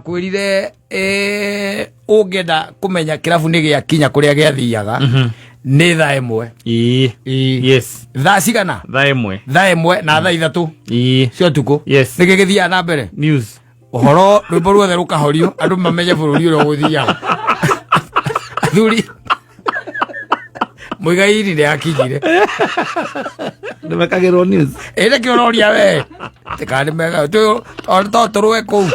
Ndakwĩrire ũngĩenda kũmenya kĩrabu nĩ gĩakinya kũrĩa gĩathiaga nĩ thaa 1. Ĩĩ. Ĩĩ. Yes. Thaa cigana? Thaa 1. Thaa 1 na thaa 3 cia ũtukũ. Nĩkĩ gĩthiaga na mbere? News. Ũhoro rwĩmbo ruothe rũkahorio, andũ mamenye bũrũri ũrĩa ũgũthiaga. Athuri, Mũigairi nĩ akinyire. Nĩ mekagĩrwo news. Ĩ nĩkĩ ũroria we tikani mega to tũrũe kũu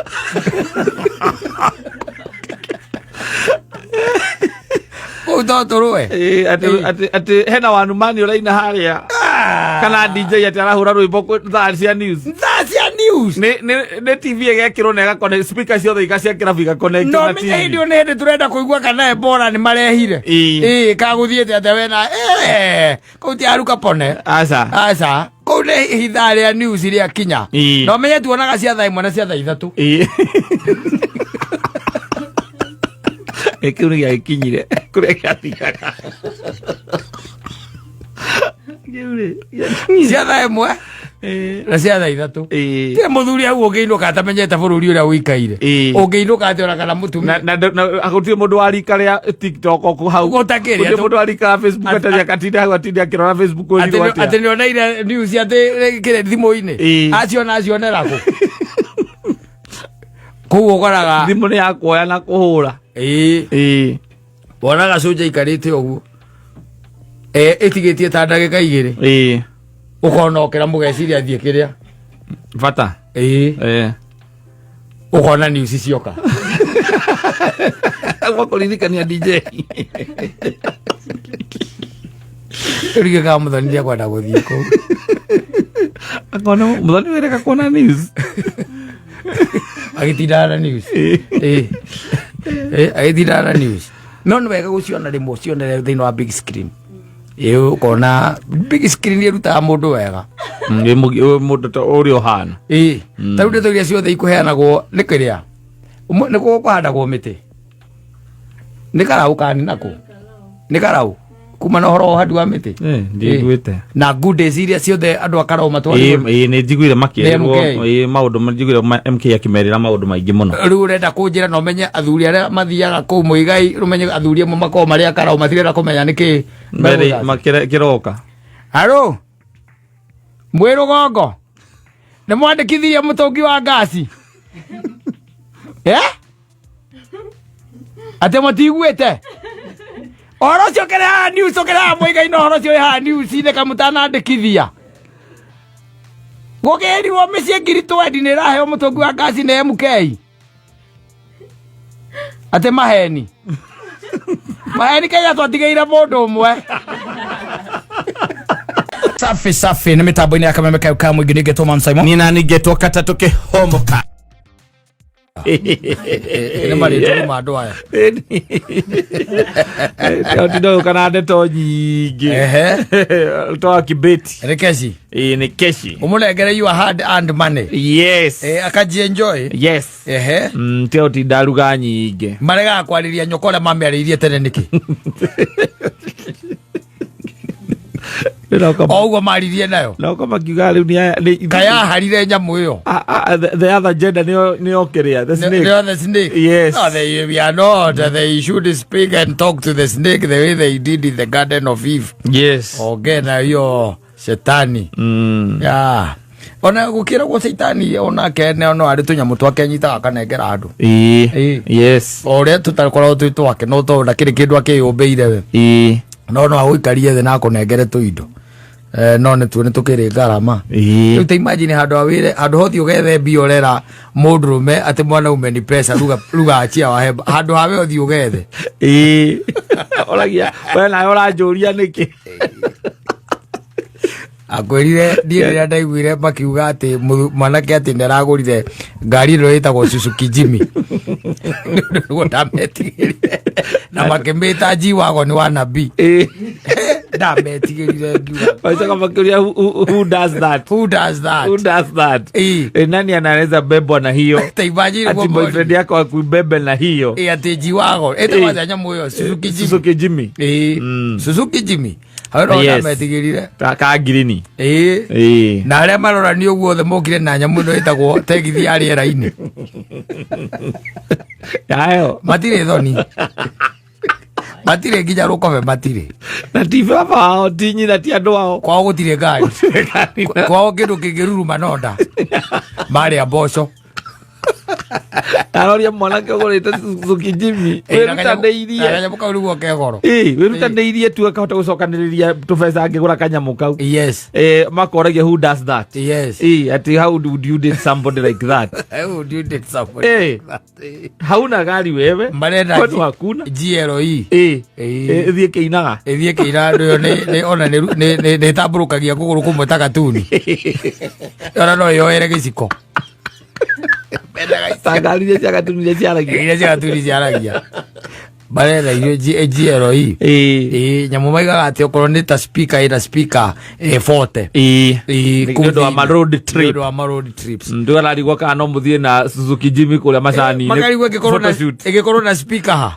kũu to tũrũe. Ĩĩ, atĩ hena wanumani ũraina harĩa kana DJ atĩ arahũra rwĩmbo thaa cia news. Thaa cia news. Nĩ TV ĩgekĩrwo na ĩgaconnect, speaker ciothe cia kĩrabu igaconnect No na menye hĩndĩ TV. ĩyo nĩ hĩndĩ tũrenda kũigua kana Ebola nĩ marehire. Ĩĩ. Ĩĩ, kagũthiĩte atĩa wena kũu ti aruka pone. Aca. Aca, kũu nĩ ithaa rĩa news rĩa kinya. No menye tuonaga cia thaa 1 na cia thaa 3. Ĩĩ. Ĩ, kĩu nĩ gĩagĩkinyire kũrĩa gĩathiaga. Kĩu rĩ, gĩakinyire. Cia thaa 1 na cia thaa 3. Tirĩ mũthuri hau ũngĩinũka atamenyete bũrũri ũrĩa ũikaire. Ũngĩinũka atĩ ona kana mũtumia. Na gũtirĩ mũndũ wa rika rĩa TikTok o hau. Gũtakĩrĩ, Gũtirĩ mũndũ wa rika rĩa Facebook atarĩ akatinda hau atinde akĩrora Facebook atĩ ũrirwo atĩa. Atĩ nĩoneire news atĩ kĩrĩ thimũ-inĩ. Aciona acionera kũ kũu ũkoraga. Thimũ nĩ ya kuoya na kũhũra. Ĩĩ. Wonaga cũnja ikarĩte ũguo ĩtigĩtie ta ndagĩka 2. Ũkona okĩra mũgeciria athiĩ kĩrĩa Bata. Ĩĩ. Ũkona news cioka. Gwa kũririkania DJ. Rĩu kana mũthoni nĩekwenda gũthiĩ kũu. Akona mũthoni wĩreka kuona news. Agĩtindaga na news. Ĩĩ. Ĩĩ, agĩtindaga na news, no nĩ wega gũciona rĩmwe ũcionere thĩinĩ wa big screen. Ĩĩ, ũkona big screen ĩrutaga mũndũ wega. Wĩ mũndũ ta ũrĩa ũhana. Ĩĩ, ta rĩu ndeto iria ciothe ikũheanagwo nĩ kĩrĩa nĩ kũ kũhandagwo mĩtĩ nĩ karaũ kani nakũ nĩ karaũ kuma na ũhoro wa ũhandi wa mĩtĩ. Ndiiguĩte. Na good days iria ciothe andũ a karaũ matwarirwo. Ĩĩ, nĩ njiguire makĩrĩrwo. Nĩ MK. Ĩĩ, maũndũ njiguire MK akĩmerĩra maũndũ maingĩ mũno. Rĩu ũrenda kũnjĩra na ũmenye athuri arĩa mathiaga kũu Mũigai, ũmenye athuri amwe makoragwo marĩ a karaũ matirenda kũmenya nĩkĩ Mbere megũthaca. kĩroka. Haro mwĩ rũgongo nĩ mwandĩkithirie mũtũngi wa ngasi eh? Atĩ mũtiguĩte ũhoro ũcio ũkĩrĩ haha news, ũkĩrĩ haha Mũigai na ũhoro ũcio wĩ haha news-inĩ kamũtanandĩkithia gũkĩrirwo mĩciĩ 20,000 nĩ ĩraheo mũtũngi wa ngasi nĩ MK atĩ maheni maheni Kenya twatigĩire mũndũ ũmwe. Safi safi, nĩ mĩtambo-inĩ ya kameme kayo ka mũingĩ nĩngetwo Man Simon. Nina ningetwo katatũ kĩhomoka. Nĩ marĩtwo ma andũ aya. Tindoyũ kana ndeto nyingĩ. Toa kibeti. Nĩ keci. Ĩĩ, nĩ keshi. Ũmũnengere your hard earned money. Yes. Akajienjoy. Yes. Tio tinda ruga nyingĩ. Maregaga kwarĩria nyoka ũrĩa mamĩarĩirie tene nĩkĩ? O ũguo maririe nayo. Noko makiuga rĩu Kayaharire nyamũ ĩyo. The other gender nĩyo kĩrĩa the snake. No, the snake. Yes. No, they, we are not. They should speak and talk to the snake the way they did in the Garden of Eve. Yes. Oge na hiyo shetani. Yeah. Ona gũkĩragwo caitani onake no arĩ tũnyamũ twake anyitaga akanengera andũ. Ĩĩ. Ĩĩ. Yes. O ũrĩa tũtakoragwo twĩ twake, no tondũ ndakĩrĩ kĩndũ akĩyũmbĩire we. Ĩĩ. No agũikarie thĩ na akũnengere tũindo. No nĩ tuo nĩ tũkĩrĩ ngarama. Ĩĩ. Rĩu ta imagine handũ ha wĩre handũ hothiĩ ũgethe mbia ũrera mũndũrũme atĩ mwanaume ni pesa ruga achia wahemba handũ ha we ũthiĩ ũgethe. Ĩĩ. Oragia we nawe ũranjũria nĩkĩ? Akwĩrire niĩ rĩrĩa ndaiguire makiuga atĩ mwanake atĩ nĩ aragũrire ngari ĩno ĩtagwo Suzuki Jimny nĩguo ndametigĩrire na makĩmĩta G-Wagon wa nabii. Ndametigĩrire ngiuga Wacoka makĩũria who does that? Who does that? Who does that? Ĩĩ. Nani anaweza bebwa na hiyo? Ta imagine Ati guo boyfriend yako akuibebe na hiyo. Ĩ, atĩ G-Wagon ĩtagwo atĩa nyamũ ĩyo? Suzuki Jimny. Suzuki Jimny. Ĩĩ. Suzuki Jimny. Hau no Yes. ndametigĩrire. Ka ngirini. Ĩĩ. Ĩĩ. Na arĩa marorani ũguo othe mokire na nyamũ ĩno ĩtagwo tegithi ya rĩera-inĩ. Yayo. Matirĩ thoni. Matirĩ nginya rũkobe matirĩ. Na ti baba wao, ti nyina, ti andũ ao. Kwao gũtirĩ ngari. Kwao kĩndũ kĩngĩruruma no nda. Marĩa mboco. Aroria mwanake ũgũrĩte Suzuki Jimny. Wĩrutanĩirie. Kanyamũ kau nĩguo ke goro. Ĩĩ, wĩrutanĩirie tu akahota gũcokanĩrĩria tũbeca angĩgũra kanyamũ kau. Yes. Eh, makoragia who does that? Yes. Ĩĩ, atĩ how would you date somebody like that? How would you date somebody? Eh, hauna gari wewe. Marenda Kwenu hakuna. GLE. Ĩĩ. Ĩĩ. Ĩĩ, ĩthiĩ kĩinaga. Ĩthiĩ kĩina andũ ĩyo ona nĩ ĩtambũrũkagia kũgũrũ kũmwe ta gatuni. Ona no yoere gĩciko. Ta ngari iria cia gatuni iria ciaragia. Iria cia gatuni ciaragia. Marenda irio GLE. Ĩĩ. Ĩĩ, nyamũ maigaga atĩ okorwo nĩ ta speaker ĩna speaker 40. Ĩĩ. Ĩĩ, Nĩ kũu ũndũ wa thĩinĩ. ma road Nĩ trip. ũndũ wa ma road trips. Ndå ararigwo kana no må thiä na Suzuki Jimny kå rä a macani-inĩ. Makarigwo ĩngĩkorwo na Photoshoot. ĩngĩkorwo na speaker ha.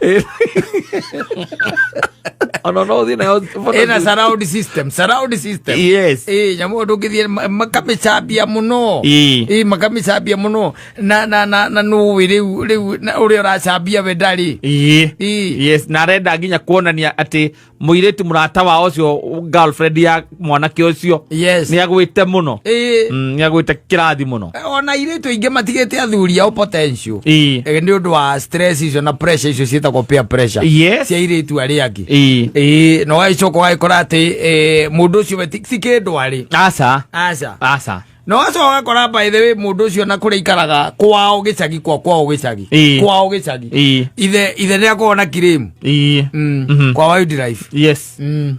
Ona no ũthiĩ nayo Ĩna photoshoot. surround system, surround system. Yes. Ĩĩ, nyamũ ĩyo ndũngĩthiĩ makamĩcambia mũno. Ĩĩ. Ĩĩ, makamĩcambia mũno. Na na na na nũĩ rĩu rĩu na ũrĩa ũracambia we ndarĩ. Ĩĩ. Ĩĩ. Yes, na arenda nginya kuonania atĩ mũirĩtu mũrata wao ũcio girlfriend ya mwanake ũcio Yes. nĩ agwĩte mũno. Ĩĩ. Nĩ agwĩte kĩrathi mũno. Ona airĩtu aingĩ matigĩte athuri ao potential. Ĩĩ. Nĩ ũndũ wa stress icio na pressure icio ciĩtagwo peer pressure. Yes. Cia airĩtu arĩa angĩ. Ĩĩ. Ĩĩ, na ũgagĩcoka ũgagĩkora atĩ mũndũ ũcio we ti kĩndũ arĩ. Aca. Aca. Aca. Na ũgacoka ũgakora by the way mũndũ ũcio na kũrĩa ikaraga kwao gĩcagi kwa kwao gĩcagi. Ĩĩ. Kwao gĩcagi. Ĩĩ. Ithe nĩ akoragwo na claim. Ĩĩ. Kwa wildlife. Yes. Nĩ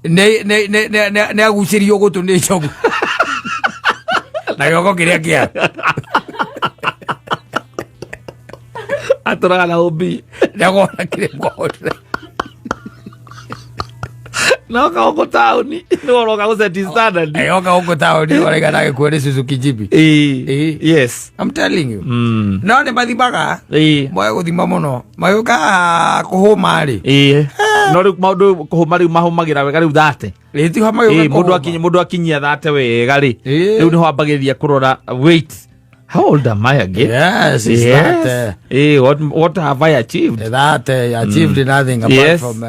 nĩ nĩ nĩ nĩ nĩ agucĩrio gũtũ nĩ njogu. Na gĩoko kĩrĩa kĩa. Atũraga na ũmbi. Nĩ akoragwo na claim kwa wildlife. Na oka gũkũ taũni nĩ ũroka gũseti standard. Oka gũkũ taũni ũraiga na gĩkuo nĩ Suzuki Jimny. Ĩĩ. Ĩĩ. Yes. I'm telling you. No nĩ mathimaga. Ĩĩ. Moe gũthima mũno. Magĩũka kũhũma rĩ. Ĩĩ. No rĩu maũndũ kũhũma rĩu mahũmagĩra wega rĩu thate. Rĩ ti magĩũka Ĩĩ, mũndũ kũhũma. akinyia mũndũ akinyia thate wega rĩ. Ĩĩ. Rĩu nĩho ambagĩrĩria kũrora wait. How old am I again? Yes, it's Yes. that. Ĩĩ, what have I achieved? That achieved nothing apart from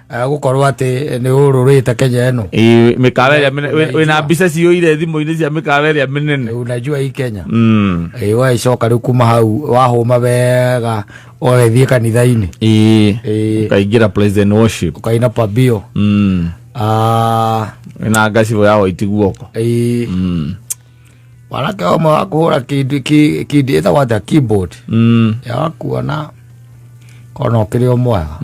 gũkorwo atĩ nĩ ũrũrĩte Kenya ĩno. Ĩĩ, mĩkawa ĩrĩa mĩnene wĩna mbica ciyũire thimũ-inĩ cia mĩkawa ĩrĩa mĩnene. Unajua hii Kenya. Ĩĩ, ũgagĩcoka rĩu kuma hau wahũma wega ũgagĩthiĩ kanitha-inĩ. Ĩĩ. Ĩĩ. Ũkaingĩra praise and worship. Ũkaina pambio. Wĩna ngacibũ ya white guoko. Ĩĩ. Mwanake ũmwe wa kũhũra kindi ĩtagwo atĩa keyboard. Ya wakuona kona ũkĩrĩ o mwega.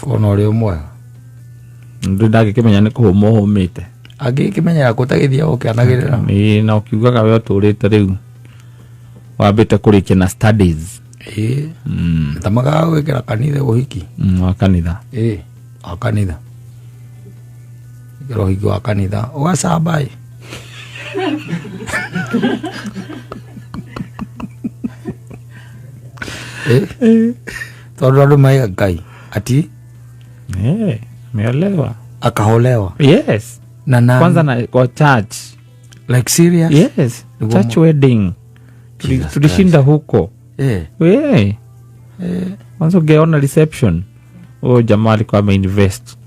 Kona ũrĩ o mwega. Ndũ ndangĩkĩmenya nĩ kũhũma ũhũmĩte. Angĩkĩmenyera kũtagĩthiaga ũkĩanagĩrĩra. Ĩĩ, na ũkiugaga we ũtũrĩte rĩu wambĩte kũrĩkia na studies. Ĩĩ. Tamagaga gwĩkĩra kanitha ũhiki. Wa kanitha. Ĩĩ, wa kanitha. Gwĩkĩra ũhiki wa kanitha. Ũgacamba ĩ. Ĩĩ. Tondũ andũ maiga Ngai ati Ameolewa. Akaolewa. Yes. Na nani? Kwanza na kwa church. Like serious? Yes. Niguo Church wedding. Jesus Tulishinda huko. Kwanza ungeona reception. Huyo jamaa alikuwa ameinvest.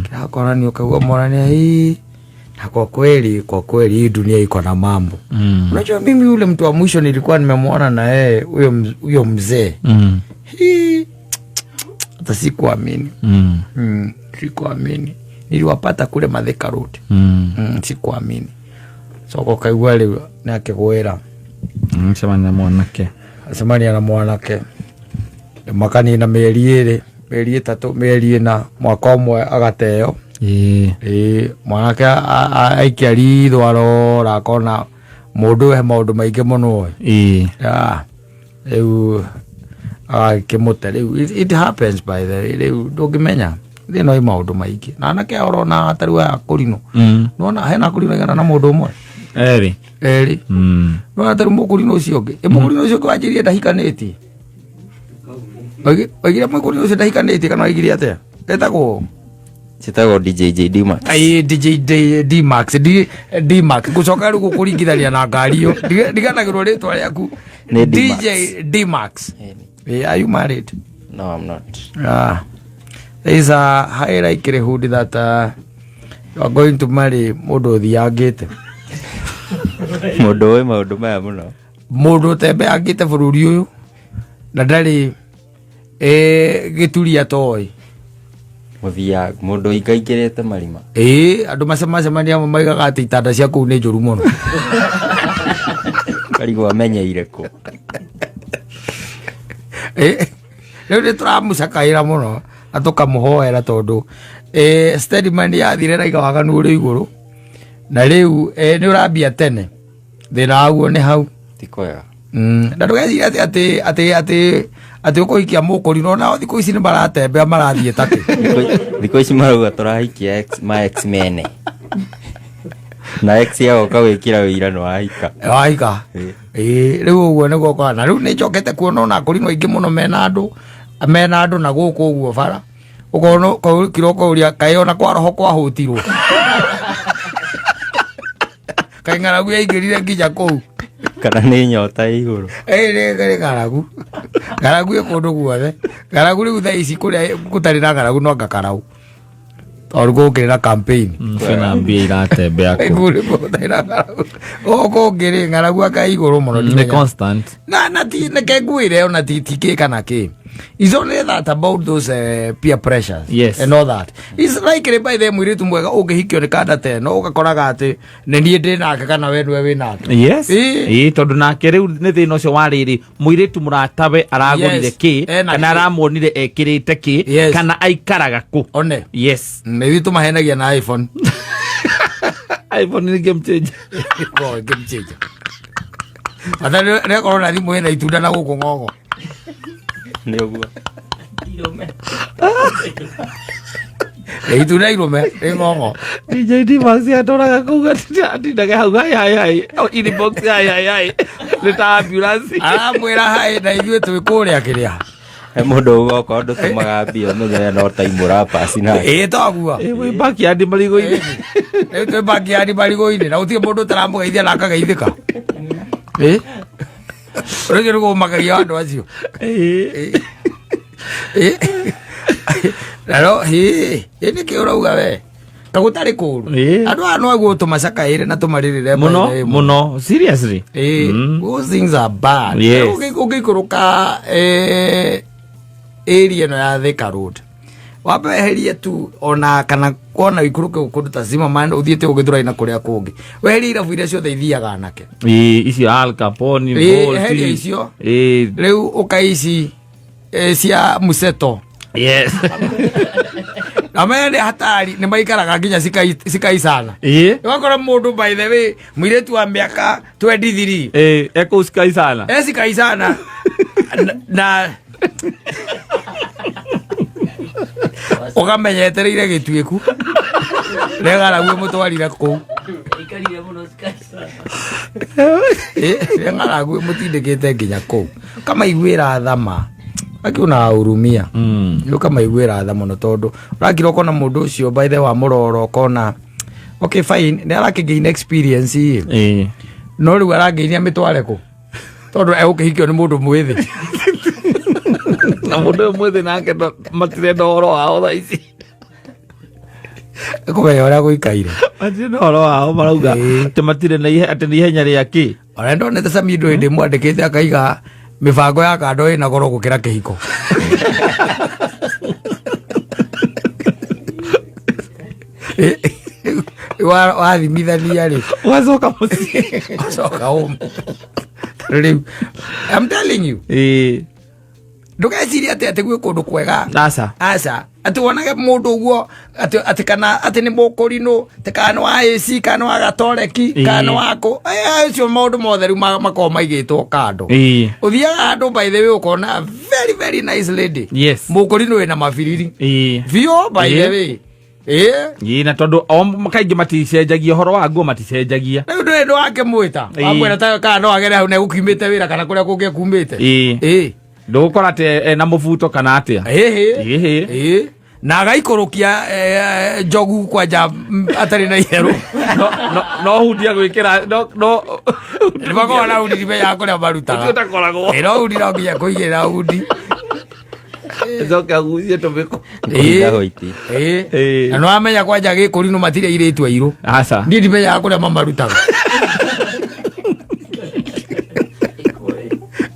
Kĩrakora nĩ ũkaigua mwanania hii. Na kwa kweli hii dunia iko na mambo. Unajua mimi yule mtu wa mwisho nilikuwa nimemwona na yeye huyo mzee. Hii hata sikuamini. Sikuamini. Niliwapata kule Mathika Road. Sikuamini. Soko kaigua rĩu nĩ akĩgwĩra. Cemania na mwanake. Cemania na mwanake. Makanina mĩeri ĩrĩ, mĩeri ĩtatũ, mĩeri ĩna, mwaka ũmwe agateo. Ĩĩ, mwanake aikia ritho arora akona mũndũ he maũndũ maingĩ mũno. Rĩu agakĩmũte rĩu. It happens by the way, rĩu ndũngĩmenya. Thĩna wĩ maũndũ maingĩ. Na anake aya ũrona ta rĩu aya kũrinũ. Nĩwona hena kũrinũ aigana na mũndũ ũmwe? Erĩ. Erĩ. Nĩwona ta rĩu mũkũrinũ ũcio ũngĩ. Ĩ mũkũrinũ ũcio ũngĩ wanjĩrire ndahikanĩtie. Oigire mũkũrinũ ũcio ndahikanĩtie kana oigire atĩa? Etagwo Citagwo DJ JD Max. Ai DJ D, D Max D, D Max gucoka rĩu gũkũringithania na ngari ĩyo. Ndiganagĩrwo rĩtwa rĩaku. Nĩ D Max. DJ D Max. Eh, are you married? No, I'm not. Ah, there is a high likelihood that you are going to marry mũndũ ũthiangĩte. Mũndũ ũĩ maũndũ maya mũno. Mũndũ ũtembeangĩte bũrũri ũyũ na ndarĩ gĩturi atoĩ. Mũthiaga mũndũ ũingaingĩrĩte marima. Ĩĩ, andũ macemacemania amwe maigaga atĩ itanda cia kũu nĩ njũru mũno. Karigwo amenyeire kũ. Ĩĩ, rĩu nĩ tũramũcakaĩra mũno na tũkamũhoera tondũ Steadman yathire raiga waganu ũrĩ igũrũ na rĩu nĩ ũrambia tene thĩna waguo nĩ hau. Ti kwega. Na ndũgeciria atĩ atĩ atĩ atĩ atĩ ũkũhikia mũkũrinũ nao thikũ ici nĩ maratembea marathiĩ takĩ. Thikũ ici marauga tũrahikia ex, ma ex mene. Na ex yagoka gwĩkĩra wĩira nĩ wahika. Wahika. Ĩĩ, rĩu ũguo nĩguo kwa na rĩu nĩ njokete kuona ona akũrinũ aingĩ mũno mena andũ mena andũ na gũkũ ũguo bara ũkona kiroko ũria kaĩ ona kwa roho kwahũtirwo kaĩ ng'aragu yaingĩrire nginya kũu. Kana nĩ nyota ĩ igũrũ. Ĩĩ, nĩ ng'aragu. Ng'aragu ĩ kũndũ guothe. Ng'aragu rĩu thaa ici kũrĩa gũtarĩ na ng'aragu no ngakarau tondũ gũkĩrĩ na campaign. Kwĩna mbia iratembea kũ. Kũrĩ gũtarĩ na ng'aragu gũkũ ũngĩ rĩ ng'aragu aka igũrũ mũno Nĩ ndimenya. constant. Na ti neke ngwĩre ona ti ti kĩ kana kĩ. It's only that about those peer pressures Yes. and all that. It's like by the mũirĩtu mwega ũngĩhikio nĩ kanda ta ĩno ũgakoraga atĩ nĩ niĩ ndĩ nake kana we nĩwe wĩ nake. Yes. Ĩĩ. Ĩĩ, tondũ nake rĩu nĩ thĩna ũcio wa rĩrĩ mũirĩtu mũratawe aragũrire Yes. kĩ Ena kana kĩ. aramuonire ekĩrĩte kĩ Yes. kana aikaraga kũ. One. Yes. Nĩ ithuĩ tũmahenagia na iPhone. iPhone nĩ game changer. Go, game changer. Bata nĩ akorwo na thimũ ĩna itunda na gũkũ ng'ong'o. Nĩ ũguo. Itunda irũme rĩ ng'ong'o. DJ D-Max atũraga kũu atindage hau hai hai hai inbox hai hai hai nĩ ta ambulance. Aramwĩra hai na ithuĩ twĩ kũrĩa kĩrĩa. He mũndũ ũgoka ũndũ tũmaga mbia ũmenye we no time ũrapass nake. Ĩĩ toguo. Ĩ wĩ backyard marigũ-inĩ. Rĩu twĩ backyard marigũ-inĩ na gũtirĩ mũndũ ũtaramũgeithia na akageithĩka. Ĩ? Ũcio nĩguo ũmakagia andũ acio. Ĩ. Ĩ? Na no ĩ ĩ nĩkĩ ũrauga we? Ta gũtarĩ kũũru. Ĩ. Andũ aya no aguo tũmacakaĩre na tũmarĩrĩre Mũno by the way. mũno seriously. Ĩ, those things are bad. Yes. Ũngĩikũrũka area ĩno ya Thika Road wambe weherie tu ona kana kona ũikũrũke kũndũ ta Zimmerman ũthiĩte ũgĩthuraina na kũrĩa kũngĩ weherie irabu iria ciothe ithiaga anake. Ĩ, icio Al Capone, Ĩ, Bolt. eheria icio. Ĩ. Rĩu ũka ici cia Museto. Yes. Na maya nĩ hatari nĩ maikaraga nginya cikaicana. Ĩ. Ũgakora mũndũ by the way mũirĩtu wa mĩaka 23 Ĩ, ekũu cikaicana. ecikaicana na ũkamenya etereire gĩtuĩku rĩng'aragu ĩmũtwarire kũu. Rĩng'aragu ĩmũtindĩkĩte nginya kũu ũkamaiguĩra thama akiunahurumia ũkamaiguĩra tha mũno tondũ ũrakira ũkona mũndũ ũcio by the wa mũroro ũkona okay fine nĩ arakĩgain experience ĩ Ĩ. no rĩu arangĩinia mĩtware kũ tondũ egũkĩhikio nĩ mũndũ mwĩthĩ. Na mũndũ ũyũ mwĩthĩ nake matirenda ũhoro wao thaa ici. Kũmenya ũrĩa gũikaire. Matirenda ũhoro wao marauga Ĩ. atĩ matirĩ na ihe atĩ nĩ ihenya rĩa kĩ. Ona ndonete Samido hĩndĩ ĩmwe andĩkĩte akaiga mĩbango ya kando ĩna goro gũkĩra kĩhiko. Wathimithania rĩ Ũgacoka mũciĩ. Ũgacoka home. Rĩu I'm telling you. Ĩ. Ndũgecirie atĩ atĩ gwĩ kũndũ kwega. Aca. Aca. Atĩ wonage mũndũ ũguo atĩ atĩ kana atĩ nĩ mũkũrinũ atĩ kana nĩ wa AC kana nĩ wa gatoreki kana nĩ wa kũ. Acio maũndũ mothe rĩu makoragwo maigĩtwo kando. Ĩ. Ũthiaga handũ by the way ũkona very very nice lady. Yes. Mũkũrinũ wĩna mabiriri. Ĩ. Biũ by the way. Ĩ. Ĩ, na tondũ o kaingĩ maticenjagia ũhoro wa nguo maticenjagia. Rĩu ndũrĩ ndũ wakĩmwĩta. Ĩ. Wamwĩra ta kana no agere hau na egũkiumĩte wĩra kana kũrĩa kũngĩ ekumĩte. Ĩ. Ĩ. Ndũgũkora atĩ ena mũbuto kana atĩa. Ĩhĩ. Ĩhĩ. Ĩĩ. Na agaikũrũkia njogu kwanja atarĩ na itherũ. No hundi agwĩkĩra no Nĩmakoragwo na hundi ndimenyaga kũrĩa marutaga. Ũcio ũtakoragwo. Ĩ, no hundi no nginya kũigĩrĩra hundi. Njoke agucie tũmĩkũ. Kũringa hoiti. Ĩĩ. Ĩĩ. Na nĩwamenya kwanja gĩkũrinũ matirĩ airĩtu airũ. Aca. Niĩ ndimenyaga kũrĩa mamarutaga.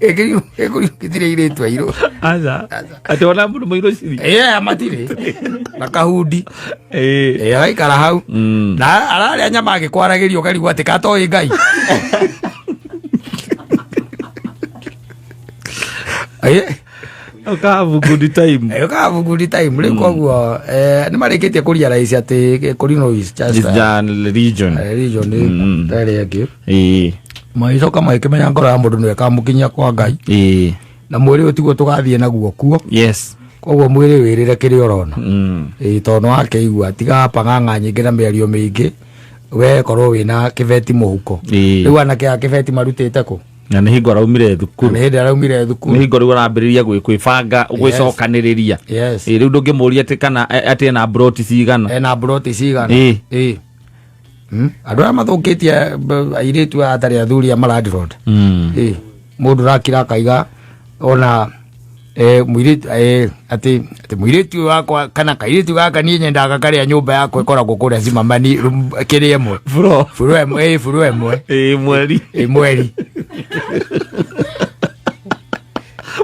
Gĩkũrinũ gĩtirĩ airĩtu airũ. Aca. Atĩ ona mũndũ mũirũ ciri. Ĩĩ, matirĩ. Na kahundi. Ĩĩ. Ĩĩ, agaikara hau. Mm. Na ararĩa nyama agĩkwaragĩria ũkarigwo atĩ katoĩ Ngai. Ĩĩ. Ũkahabu good time. Ũkahabu good time. Rĩu koguo nĩ marĩkĩtie kũrealize atĩ Gĩkũrinũ is just It's a a religion. religion Mm. ĩrĩa ĩngĩ. Ĩĩ. Magĩcoka magĩkĩmenya ngoro ya mũndũ nĩyo ĩkamũkinyia kwa Ngai. Ĩĩ. Na mwĩrĩ ũyũ tiguo tũgathiĩ naguo kuo. Yes. Koguo mwĩrĩ wĩrĩre kĩrĩa ũrona. Mm. Ĩĩ, tondũ nĩwakĩigua tiga pang'ang'a nyingĩ na mĩario mĩingĩ, we korwo wĩna kĩbeti mũhuko. Ĩĩ. Rĩu anake a kĩbeti marutĩte kũ? Na nĩ hingo araumire thukuru. Na nĩ hĩndĩ araumire thukuru. Nĩ hingo rĩu arambĩrĩria gwĩbanga, gwĩcokanĩrĩria. Yes. Ĩĩ, rĩu ndũngĩmũria atĩ kana atĩ ena mburoti cigana. Ena mburoti cigana. Ĩĩ. Ĩĩ. Andũ arĩa mathũkĩtie airĩtu aya atarĩ athuri a malandlord. Mm. Ĩĩ. Mũndũ ũrakira akaiga ona mũirĩtu atĩ mũirĩtu ũyũ wakwa kana kairĩtu gaka niĩ nyendaga karĩa nyũmba yakwa ĩkoragwo kũrĩa Zimamani kĩrĩ ĩmwe. Bro. Buro ĩmwe, ĩĩ, buro ĩmwe. Ĩĩ, mweri. Ĩĩ, mweri.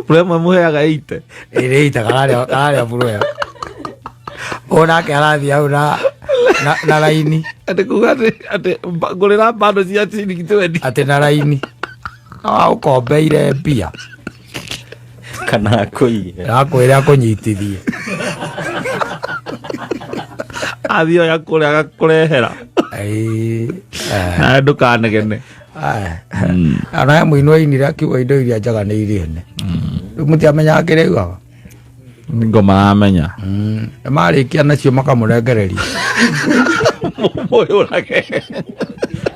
Buro ĩmwe mũheaga ĩite. Ĩĩ, nĩ ĩite, kararĩa buro ĩyo. Onake arathiĩ hau na raini. Atĩ kuga atĩ ngũrĩra bando cia ciringi twendi. Atĩ na raini. No agũkombeire mbia. Kana akũige. Akwĩre akũnyitithie. Athiĩ oya kũrĩa agakũrehera. Ĩĩ. Na ndũkanegene. Ona he mũini wainire akiuga indo iria njega nĩ irĩ ene. Rĩu mũtiamenyaga kĩrĩa augaga. Ngo maramenya. Na marĩkia nacio makamũrengereria. Mũyũrage.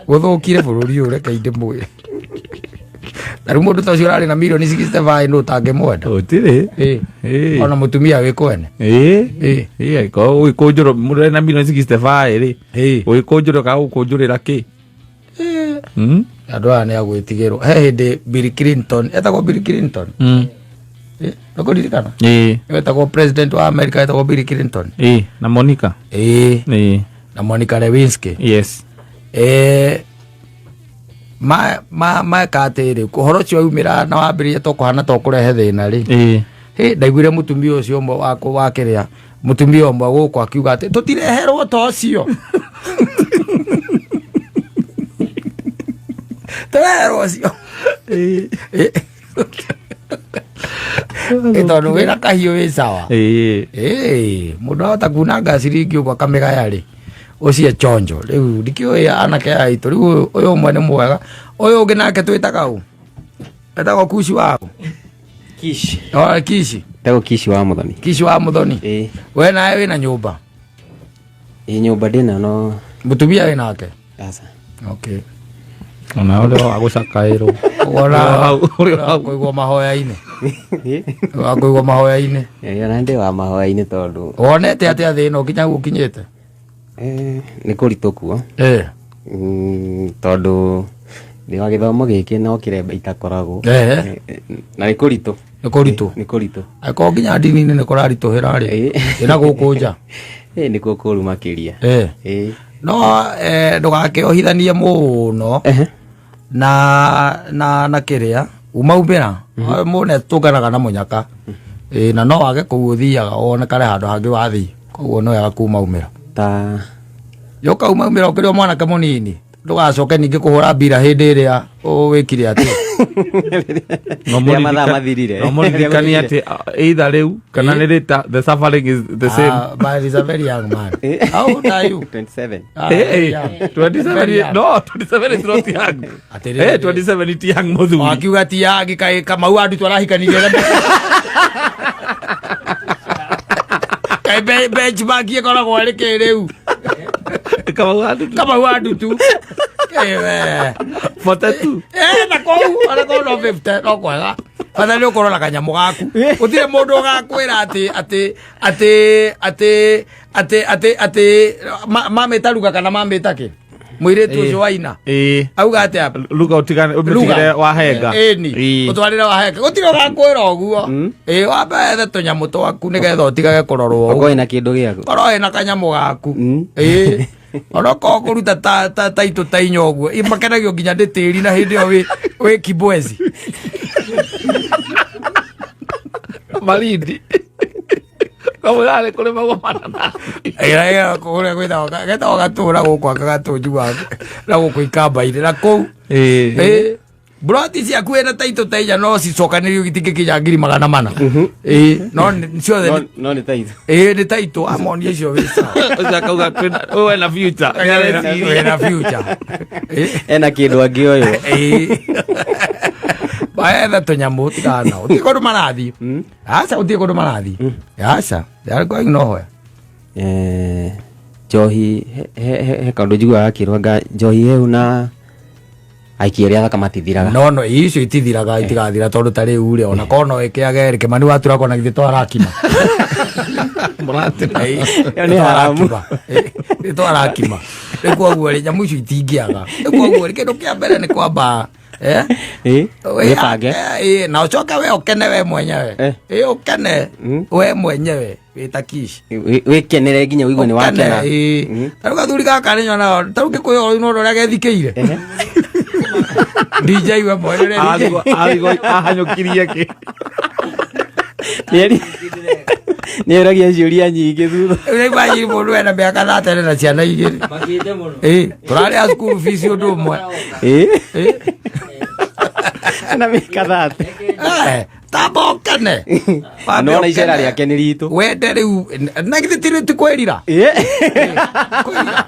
Gũthũkire bũrũri ũyũ reke ndĩmwĩre. Na rĩu mũndũ ta ũcio ũrarĩ na mirioni 65 nũ ũtangĩmwenda? Gũtirĩ. Ĩĩ. Ĩĩ. Ona mũtumia wĩ kwene. Ĩĩ. Ĩĩ. Ĩĩ, angĩkorwo ũgĩkũnjũrwo mũndũ ena mirioni 65 rĩ. Ĩĩ. Ũgĩkũnjũrwo kana gũkũnjũrĩra kĩ? Ĩĩ. Andũ aya nĩ agwĩtigĩrwo. He hĩndĩ Bill Clinton, etagwo Bill Clinton. Ĩĩ, nĩũkũririkana? Ĩĩ. Etagwo president wa America, etagwo Bill Clinton. Ĩĩ, na Monica. Ĩĩ. Ĩĩ. Na Monica Lewinsky. Yes. Ĩĩ. Meka atĩrĩ, ũhoro ũcio waumĩra na wambĩrĩria to kũhana to kũrehe thĩna rĩ. Ĩĩ. Hĩ, ndaiguire mũtumia ũcio ũmwe wa kĩrĩa, mũtumia ũmwe gũkũ akiuga atĩ tũtireherwo ta ũcio. Tũreherwo ũcio. Ĩĩ. Ĩĩ. Tondũ wĩna kahiũ wĩ sawa. Ĩĩ. Ĩĩ, mũndũ ahota kunanga ciringi ũguo akamĩgaya rĩ, ũcio chonjo. Rĩu ndikĩũĩ anake aya aitũ, rĩu ũyũ ũmwe nĩ mwega, ũyũ ũngĩ nake twĩtaga ũ? Etagwo Kushi wa ũ? Kishi. O, Kishi. Etagwo Kishi wa Muthoni. Kishi wa Muthoni. Ĩĩ. We nawe wĩna nyũmba? Ĩĩ, nyũmba ndĩna no. Mũtumia wĩ nake? Aca. Okay. Ona ũrĩa wa gũcakaĩrwo. Wona Ũrĩa wa kũigwo mahoya-inĩ. Wa kũigwo mahoya-inĩ. Ĩĩ, ona ndĩ wa mahoya-inĩ tondũ. Wonete atĩa thĩ ĩno nginya gũkinyĩte? Nĩ kũritũ kuo. Ĩĩ. Tondũ ndĩ wa gĩthomo gĩkĩ no kĩremba itakoragwo. Ĩĩ. Na nĩ kũritũ. Nĩ kũritũ. Nĩ kũritũ. Angĩkorwo nginya ndini-inĩ nĩ kũraritũhĩra rĩ. Ĩĩ. Ĩna gũkũ nja. Ĩĩ, nĩkuo kũru makĩria. Ĩĩ. Ĩĩ. No ndũgakĩohithanie mũno na kĩrĩa umaumĩra mũne tũnganaga na mũnyaka. Ĩĩ, na no wage kũu ũthiaga wonekane handũ hangĩ wathiĩ. Koguo no wega kumaumĩra. Ta Yoka umaumĩra ũkĩrĩ o mwanake mũnini. Ndũgacoke ningĩ kũhũra mbira hĩndĩ ĩrĩa wĩkire atĩa. No Rĩrĩa mathaa mathirire. No mũririkanie atĩ either rĩu kana nĩ rĩta the suffering is the same. But he's a very young man. How old are you? 27. Hey, Young. 27 Very young. no, 27 is not young. Atĩrĩrĩ. Hey, 27 is young mũthuri. Wakiuga ti young kaĩ Kamau andutwo arahikanirie na kaĩ benchmark ĩkoragwo ĩrĩ kĩ rĩu? Kamau andutu. Kamau andutu. Kĩ we. 42. Na kũu, ona kũu no 50, no kwega. Bata nĩ ũkorwo na kanyamũ gaku. Gũtirĩ mũndũ ũgakwĩra atĩ atĩ atĩ atĩ atĩ atĩ atĩ mamĩta ruga kana mamĩta kĩ. Mũirĩtu ũcio waina. Ĩĩ. Auga atĩa? Luga utigane ũmĩtigĩre wahenga. Ĩni. Ĩĩ. Ũtwarĩre wahenga. Gũtirĩ ũgakwĩra ũguo. Ĩĩ wambe wethe tũnyamũ twaku nĩgetha ũtigage kũrorwo ũguo. Okorwo na kĩndũ gĩaku. Korwo wĩna kanyamũ gaku. Ĩĩ. Onokorwo kũruta ta ta ta itũ ta inya ũguo. Ĩ, Makenagio nginya nĩ tĩri na hĩndĩ ĩyo wĩ kibwezi. Malindi. Kamwĩra nĩ kũrĩmagwo mananathi. Ĩra kũrĩa gwĩtagwo getagwo gatũra gũkũ aka gatũnjua na gũkũ ikamba-inĩ na kũu. Ĩĩ. Ĩĩ. Broti ciaku wĩna ta itũ ta inya no cicokanĩrio itingĩkinya 400,000. Ĩĩ. No ciothe No nĩ taitũ. Ĩĩ nĩ taitũ amonia icio wĩ sawa. Ũcio akauga twĩna ũyũ ena future. Nĩareciria. Wĩna future. Ĩĩ. Ena kĩndũ angĩoywo. Ĩĩ. Baetha tũnyamũ tigana nao. Gũtirĩ kũndũ marathiĩ. Aca gũtirĩ kũndũ marathiĩ. Aca. They are going nowhere. Njohi he kaũndũ njiguaga gakĩrwo anga njohi hehu na aikia arĩa athaka matithiraga. No icio itithiraga itigathira tondũ ta rĩu rĩ ona korwo no ĩkĩage rĩ Kĩmani watura kona githĩ twarakima. Mũratina. Ĩyo nĩ haramu. Nĩ twarakima. Rĩu koguo rĩ nyamũ icio itingĩaga. Rĩu koguo rĩ kĩndũ kĩa mbere nĩ kwamba Ĩ, wĩbange. Ĩ, na ũcoke we ũkene we mwenyewe. Ĩ, ũkene we mwenyewe wĩ ta kishi. Wĩkenere nginya ũigue nĩ wakena. Ĩ, ta rĩu gathuri gaka nĩ nyonaga ta rĩu Gĩkũyũ no ũrĩa gethikĩire. DJ we mwene ũrĩa Arigwo ahanyũkirie kĩ. Nĩ oragia ciũria nyingĩ thutha. Ũraigua nyiri mũndũ ena mĩaka 30 na ciana igĩrĩ. Ĩ, tũrarĩha school fees ũndũ ũmwe. Ĩ, Ĩ, na mĩaka 30. Tamba ũkene. Wambe Nona icera ũkene. rĩake nĩ ritũ. Wende rĩu na githĩ ti kwĩrira. Ĩ. Kwĩrira.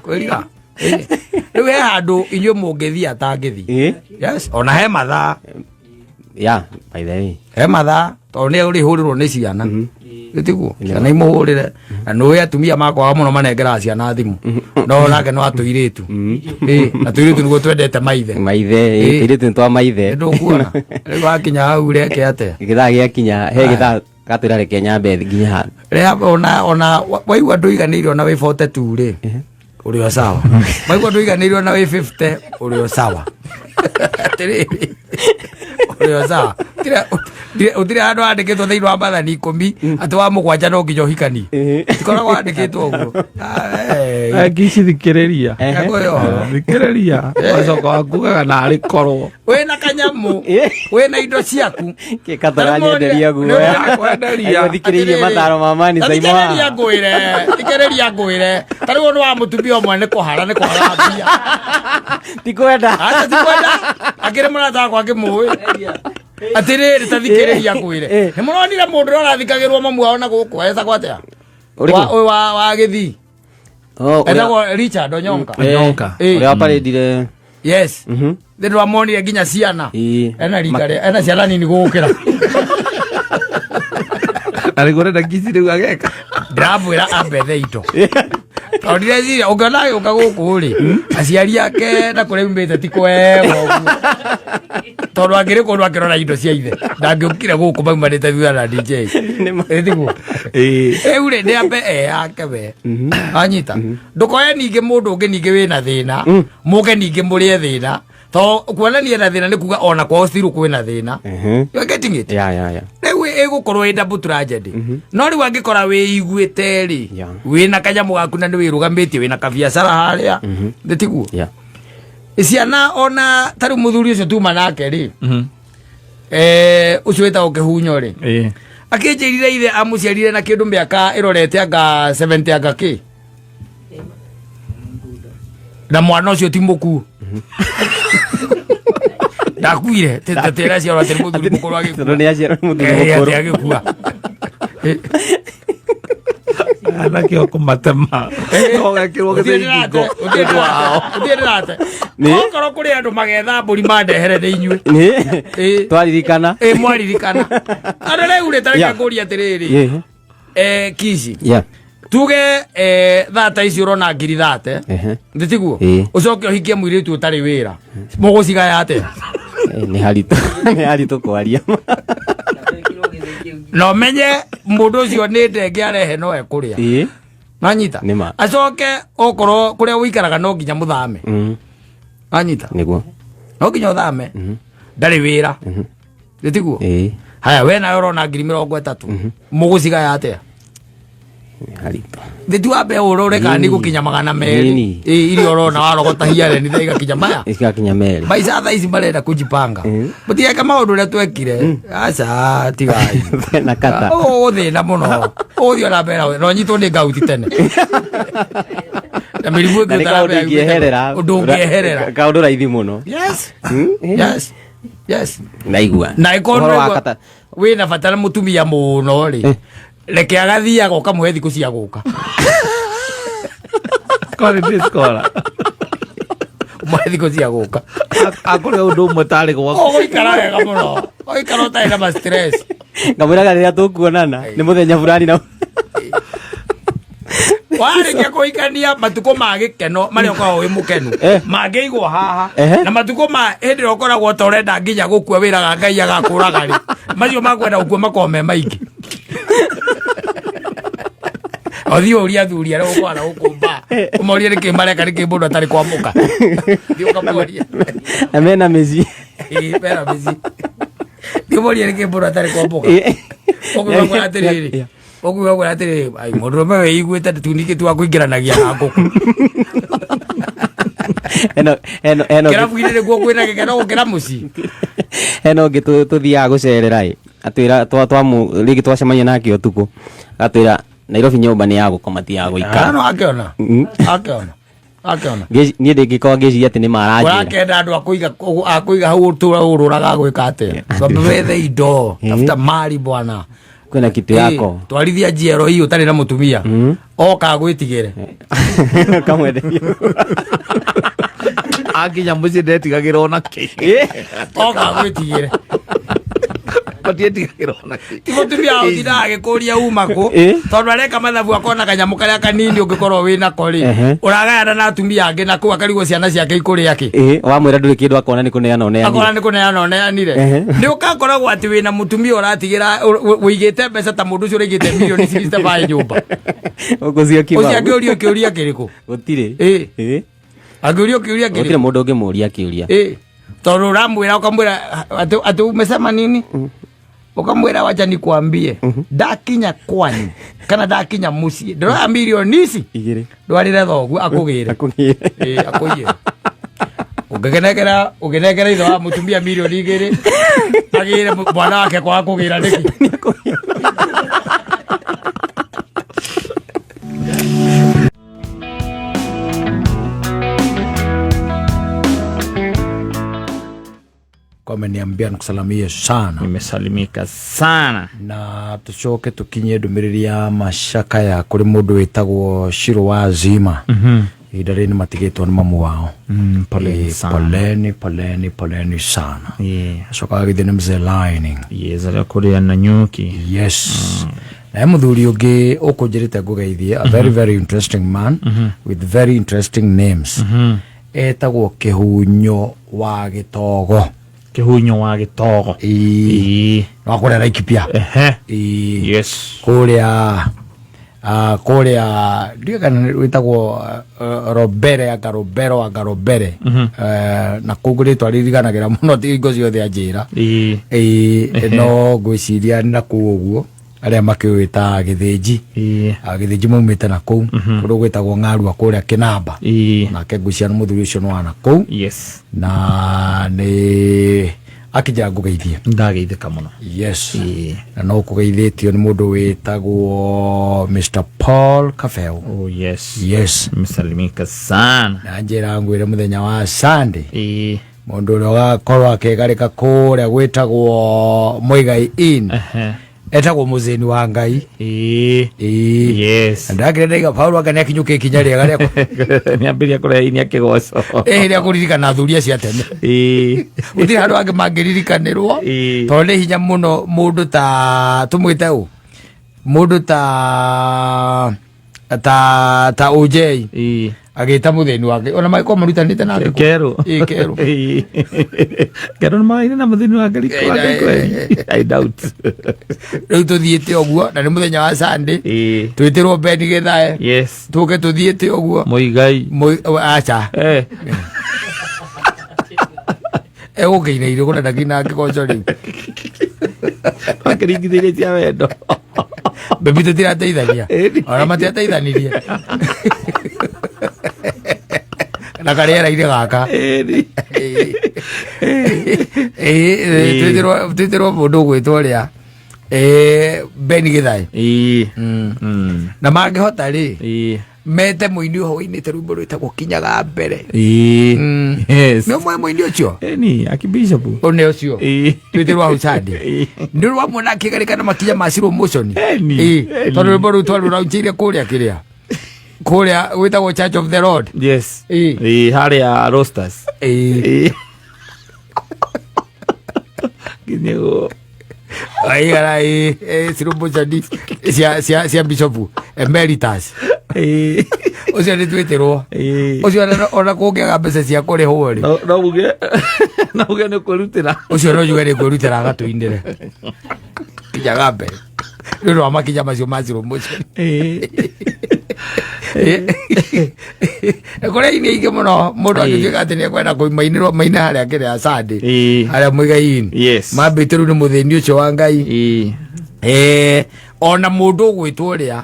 Kwĩrira. Ĩ. Rĩu he handũ inyuĩ mũngĩthiĩ atangĩthiĩ. Ĩ. Yes, ona he mathaa. Yeah, by the way. He mathaa tondũ nĩ ũrĩhũrĩrwo nĩ ciana. Tiguo ciana imũhũrĩre na nĩũĩ atumia makwaga mũno manengeraga ciana thimũ no nake no atũirĩtu. Ĩ, na tũirĩtu nĩguo twendete maithe. Maithe, Ĩ. tũirĩtu nĩ twa maithe. Nĩndũkuona rĩu wakinya hau reke atĩa Gĩthaa gĩakinya, he gĩthaa gatwĩra reke nyambe nginya handũ. Rĩa ona waigua ndũiganĩire ona wĩ 42 rĩ ũrĩ o sawa. Waigua ndũiganĩire ona wĩ 50 ũrĩ o sawa. Atĩrĩrĩ ũrĩ o sawa. Gũtirĩ handũ handĩkĩtwo thĩinĩ wa mathani 10 atĩ wa mũgwanja no nginya ũhikanie. Tikoragwo handĩkĩtwo ũguo. Ngici thikĩrĩria. Thikĩrĩria. Wacoka wakugaga narĩ korwo. Wĩna kanyamũ wĩna indo ciaku. Kĩkatũranyenderia guoya. Kwenderia. Thikĩrĩirie mataro ma mani Saimo Thikĩrĩria haha. ngwĩre, thikĩrĩria ngwĩre. Ta rĩu ũndũ wa mũtumia ũmwe nĩ kũhara nĩ kũhara mbia. Ti kwenda. Aca ti kwenda. Akĩrĩ mũrata wakwa ngĩmũĩ. Atĩrĩrĩ ta thikĩrĩria ngwĩre. Nĩ mũronire mũndũ ũrĩa ũrathikagĩrwo mamu wao na gũkũ etagwo atĩa? Ũrĩkũ? Wa wa wa gĩthii. Oh, ũrĩa- Etagwo Richard Onyonka. Onyonka. Ũrĩa waparĩndire. Yes. Nĩ ndĩramonire nginya ciana. Ĩ. Ena rika rĩa ena ciana nini gũgũkĩra. Na nĩguo ũrenda ngici rĩu ageka. Ndĩramwĩra ambethe indo. Tondũ ndireciria ũngĩona agĩũka gũkũ rĩ aciari ake na kũrĩa aumĩte ti kwega ũguo. Tondũ angĩrĩ kũndũ akĩrora indo cia ithe ndangĩũkire gũkũ maumanĩte thutha na DJ. Ĩ tiguo? Ĩĩ. Rĩu rĩ nĩ ambe eyake we. Anyita. Ndũkoe ningĩ mũndũ ũngĩ ningĩ wĩna thĩna mũke ningĩ mũrĩe thĩna to kuonania na thĩna nĩ kuga ona kwao still kwĩna thĩna. You are getting it? Yeah, yeah, yeah. Rĩu ĩgũkorwo ĩ double tragedy. No rĩu angĩkora wĩiguĩte rĩ Yeah. wĩna kanyamũ gaku na nĩ wĩrũgamĩtie wĩna kabiacara harĩa nĩ tiguo Yeah. ciana ona ta rĩu mũthuri ũcio tuma nake rĩ ũcio wĩtagwo kĩhunyo rĩ Ĩĩ. akĩnjĩrire ithe amũciarire na kĩndũ mĩaka ĩrorete anga 70 anga kĩ na mwana ũcio ti mũkuũ ndakuire tĩra ciarwo atĩ nĩ mũthuri mũkũrũ agĩkua. Tondũ nĩ aciarwo nĩ mũthuri Eh, mũkũrũ. atĩ agĩkua. Anake o kũmatema. Ũgekĩrwo gĩthĩi ngingo. Ũthiĩ ndĩrate. Nĩ? Okorwo kũrĩ andũ magetha mbũri mandehere nĩ inyuĩ. Nĩ? Ĩ. Twaririkana. Ĩ mwaririkana. Andũ rĩu rĩ tareke Yeah. ngũrie atĩrĩrĩ. Ĩ. Kici. Yeah. Tuge thaa ta ici ũrona 30,000. Ehe. Nĩ tiguo? Ĩ. Ũcoke ũhikie mũirĩtu ũtarĩ wĩra. Mũgũcigaya atĩa? Nĩ haritũ, nĩ haritũ kwaria. Na ũmenye mũndũ ũcio nĩ ndenge arehe no ekũrĩa. Nanyita. Nĩ ma. Acoke okorwo kũrĩa ũikaraga no nginya mũthame. Nanyita. Nĩguo. No nginya ũthame. Ndarĩ wĩra. Gĩtiguo? Haya, we nawe ũrona 30,000. Mũgũcigaya atĩa? Nĩ haritũ. Thĩ wambe ũrore kana nĩ gũkinya 200. Nini. Ĩ, iria ũrona warogota hiare nĩ igakinya maya. Igakinya merĩ. Maica thaa ici marenda kujipanga. Mũtigeke maũndũ ũrĩa twekire. Aca, tigai. Na kata. Ũgũthĩna mũno. Ũgũthiĩ ona mbere na ũnyitwo nĩ ngauti tene. Na mĩrimũ ĩngĩ Na nĩ kaũndũ ũtaramenya ingĩeherera. ũndũ ũngĩeherera. Kaũndũ raithi mũno. Yes. Yes. Yes. Ndaigua. Na ĩkorwo Ũhoro wa nĩguo kata. wĩna bata na mũtumia mũno rĩ, reke agathiaga ũkamũhe thikũ cia gũka. Quality scholar. Ũmũhe thikũ cia gũka. Akũrĩa ũndũ ũmwe tarĩ gwaku. Ũgũikara wega mũno. Ũgũikara ũtarĩ na ma stress. Ngamwĩraga rĩrĩa tũkuonana nĩ mũthenya fulani na Warĩkia kũhikania matukũ ma gĩkeno marĩa ũkoragwo wĩ mũkenu mangĩigwo haha na matukũ ma hĩndĩ ĩrĩa ũkoragwo ta ũrenda nginya gũkua wĩraga Ngai agakũraga rĩ, macio makwenda gũkua makoragwo me maingĩ. Ũthiĩ ũrie athuri arĩa ũkoragwo na gũkũ mbaa, ũmorie nĩkĩ mareka, nĩkĩ mũndũ atarĩ kwamũka. Thiĩ ũkamorie. Na mena mĩciĩ. Ĩĩ, mena mĩciĩ. Thiĩ ũmorie nĩkĩ mũndũ atarĩ kwamũka. Ũkũigua kwĩra atĩrĩrĩ, ũkuga kwĩra atĩrĩrĩ, ai, mũndũrũme wĩiguĩte tuningĩ tu akũingĩranagia na ngũkũ. Eno eno eno Kĩrabu-inĩ nĩkuo kwĩna gĩkeno gũkĩra mũciĩ. Hena ũngĩ tũthiaga gũcerera ĩ, atwĩra twamu rĩngĩ twacemania nake ũtukũ, agatwĩra Nairobi nyũmba nĩ ya gũkoma ti ya gũikara. No akĩona. Akĩona. Akĩona. Niĩ ndĩngĩkorwo ngĩciria atĩ nĩ maranjĩra. Ũrakenda andũ akũiga hau ũtũra ũrũraga gwĩka atĩa? Twambe wethe indo, tafuta mali bwana. Kwĩna kitu yako. Twarithia njiero hii ũtarĩ na mũtumia. Oka agwĩtigĩre. Kamwenderia. Akinya mũciĩ ndetigagĩra ona kĩ. Oka agwĩtigĩre. Matietigagĩra ona kĩ. Ti mũtumia ũtindaga agĩkũria uma kũ, tondũ areka mathabu akona kanyamũ karĩa kanini ũngĩkorwo wĩ nako rĩ, ũragayana na atumia angĩ na kũu akarigwo ciana ciake ikũrĩa kĩ. Wamwĩra ndũrĩ kĩndũ akona nĩ kũneana ũneanire. Akona nĩ kũneana ũneanire. Nĩ ũgakoragwo atĩ wĩna mũtumia ũratigĩra ũigĩte mbeca ta mũndũ ũcio ũraigĩte mirioni 65 nyũmba. Ũkũcio Ũcio angĩũrio kĩũria kĩrĩkũ? Gũtirĩ. Angĩũrio kĩũria kĩrĩkũ? Gũtirĩ mũndũ ũngĩmũria kĩũria. Tondũ ũramwĩra ũkamwĩra atĩ umesema nini? Ukamwĩra wacha nikuambie, ndakinya kwanyu kana ndakinya mũciĩ ndĩroya mirioni ici igĩrĩ ndwarĩre thoguo akũgĩre. Akũgĩre. Akũiyĩre. Ũngĩnengera ithe wa mũtumia mirioni 2 agĩre mwana wake kwaga kũgĩra nĩkĩ? Kwa ameniambia nikusalimie sana. Nimesalimika sana. Na tucoke tukinye ndũmĩrĩri ya macaka ya kũrĩ mũndũ wĩtagwo Shiro wa Zima. Ihinda rĩrĩ nĩmatigĩtwo nĩ mamu wao. Poleni sana. Poleni, poleni, poleni sana. Acoka agĩthiĩ nĩ mzee Lining. Yes, arĩa kũrĩa Nanyuki. Yes. Na he mũthuri ũngĩ ũkũnjĩrĩte ngũgeithie, a very, very interesting man with very interesting names. Etagwo Kĩhunyo wa Gĩtogo. Kĩhunyo wa Gĩtogo. Ĩĩ. Wa kũrĩa Laikipia. Ĩĩ. Yes. Kũrĩa, ndiũĩ kana wĩtagwo Robere, anga Robero, anga Robere. Na kũu rĩtwa rĩriganagĩra mũno, ti hingo ciothe anjĩra. Ĩĩ, no ngwĩciria na kũu ũguo arĩa makĩũĩ ta Gĩthĩnji. Gĩthĩnji maumĩte na kũu. Kũndũ gwĩtagwo Ng'arua kũrĩa Kĩnamba. Nake ngwĩciria nĩ mũthuri ũcio nĩ wa na kũu. Na nĩ akĩnjĩra ngũgeithie. Ndageithĩka mũno. Yes. Na no kũgeithĩtio nĩ mũndũ wĩtagwo Mr. Paul Kabeu. Oh, yes. Yes. Nimesalimika sana. Na njĩra ngwĩre mũthenya wa Sunday. Mũndũ ũrĩa ũgakorwo akĩgarĩka kũrĩa gwĩtagwo Muigai Inn. Etagwo mũthĩni wa Ngai. Yes. Na ndakĩrenda iga Paul anga nĩakinyũkia ikinya rĩega rĩa Nĩambĩrĩria kũrehe ini akĩgoco. Rĩa kũririkana athuri acio a tene. Gũtirĩ handũ angĩ mangĩririkanĩrwo. Tondũ nĩ hinya mũno mũndũ ta tũmwĩte ũ? Mũndũ ta ŨJ. Agĩta mũthĩni wake ona magĩkorwo marutanĩte nake kũ. Kerũ. Ĩĩ, kerũ. Kerũ nĩ maraine na mũthĩni wa Ngai Ĩĩ, wa Ngai kweli. I doubt. Rĩu tũthiĩte ũguo na nĩ mũthenya wa Sunday. Ĩĩ. Twĩtĩrwo Ben Gĩthae. Yes. Tũke tũthiĩte ũguo. Mũigai. Aca. Eh. Egũkĩina irĩ kũna ndakĩina kĩgoco rĩu. Makĩringithĩirie cia wendo. Bebi tũtirateithania. Ĩni. Ona matiateithanirie. Na karĩera-inĩ gaka. Ĩni. Ĩĩ, twĩtĩrwo mũndũ ũgwĩtwo ũrĩa Ben Gĩthae. Ĩĩ. Na mangĩhota rĩ Ĩĩ. mete mũini ũho ũinĩte rwĩmbo rwĩtagwo kinyaga mbere. Ĩĩ. Yes. Nĩ ũmwe mũini ũcio Ĩni, akibishop. ũne ũcio Ĩĩ. twĩtĩrwo hau Sunday. Ĩĩ. Nĩ rwamuona akĩgarĩka na makinya ma slow motion. Ĩni. Ĩĩ, Ĩni. tondũ rwĩmbo rũu twarũraunchĩire kũrĩa kĩrĩa kũrĩa gwĩtagwo Church of the Lord. Yes. Ĩĩ. Ĩĩ, harĩa Rosters. Ĩĩ. Ĩĩ. Nginya Aigara ĩĩ slow motion cia Bishop Emeritus. Ĩĩ. Ũcio nĩ twĩtĩrwo. Ĩĩ. Ũcio ona kũngĩaga mbeca cia kũrĩhwo rĩ. No uge nĩ kwĩrutĩra. Ũcio no njuge nĩ kwĩrutĩra agatũinĩre. Kinyaga mbere. Nĩ ũndũ wa makinya macio ma slow motion. Ĩĩ. Kũrĩa ini aingĩ mũno mũndũ Ĩĩ. angĩtuĩka atĩ nĩekwenda kũmainĩrwo maine harĩa kĩrĩa Sunday. Ĩĩ. Harĩa Muigai-inĩ. Yes. Mambĩte rĩu nĩ mũthĩni ũcio wa Ngai. Ĩĩ. Ona mũndũ ũgwĩtwo ũrĩa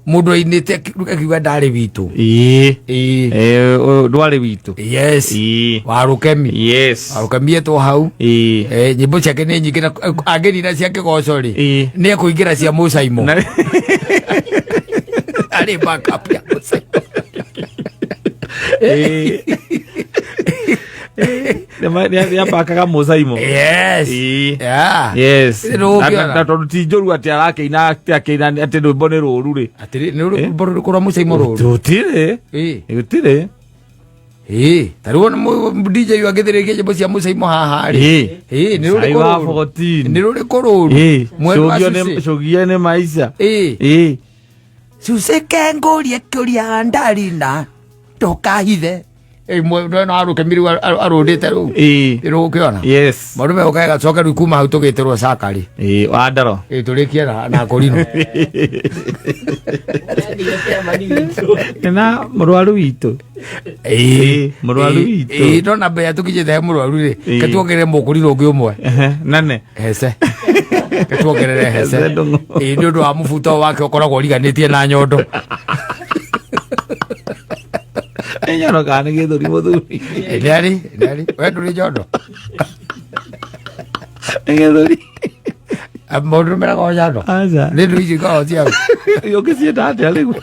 mũndũ ainĩte akiuga ndarĩ witũ. Ĩĩ. Ĩĩ. Eh, ũyũ ndwarĩ witũ. Yes. Ĩĩ. Warũkemi. Yes. Warũkemi etwo hau. Ĩĩ. Nyĩmbo ciake nĩ nyingĩ na angĩnina cia kĩgoco rĩ Ĩĩ. nĩ ekũingĩra cia mũcaimo. Na- Arĩ backup ya mũcaimo. Ĩĩ. Nĩambakaga mũcaimo. Yes. Ĩĩ. Yeah. Yes. Nĩ ũgũkĩona. Na tondũ ti njũru atĩ arakĩina atĩ akĩina atĩ rwĩmbo nĩ rũru rĩ. Atĩrĩ nĩ rwĩmbo rũrĩkũ rwa mũcaimo rũru? Tũtirĩ. Ĩĩ. Gũtirĩ. Ĩĩ, ta rĩu ona DJ ũyũ angĩthĩrĩria nyĩmbo cia mũcaimo haha rĩ. Ĩĩ. Ĩĩ, nĩ Cai rũrĩkũ wa rũru? 14. Nĩ rũrĩkũ rũru? Ĩĩ. Mwendwa Cũgio nĩ- Cucĩ. cũgie nĩ maica. Ĩĩ. Ĩĩ. Cucĩke ngũrie kĩũria ndarina ndũkahithe. Ĩĩ, mwendwa no arũkemi rĩu arũndĩte rĩu. Ĩĩ. Nĩ rũgũkĩona? Yes. Maũndũ megũka gacoke rĩu kuma hau tũgĩtĩrwo cakari. Ĩĩ, wa ndaro. Ĩĩ, tũrĩkie na kũrinũ. Na mũrwaru witũ. Ĩĩ, mũrwaru witũ. Ĩĩ, no namba ĩrĩa tũkinyĩte he mũrwaru rĩ, Ĩĩ. ke tuongerere mũkũrinũ ũngĩ ũmwe. Ehe, Nane. Hece. Ke tuongerere hece. Hece ndũng'ũ. Ĩĩ, nĩ ũndũ wa mũbuto wake ũkoragwo ũriganĩtie na nyondo. Nĩ nyondo kana nĩ gĩthũri mũthuri? Ĩĩ, nĩ arĩ, nĩ arĩ. We ndũrĩ nyondo. Nĩ gĩthũri. Mũndũ meraga o nyondo. Aca. Nĩ ndũ icio ikoragwo ciaku. Ũngĩciĩta atĩa rĩu?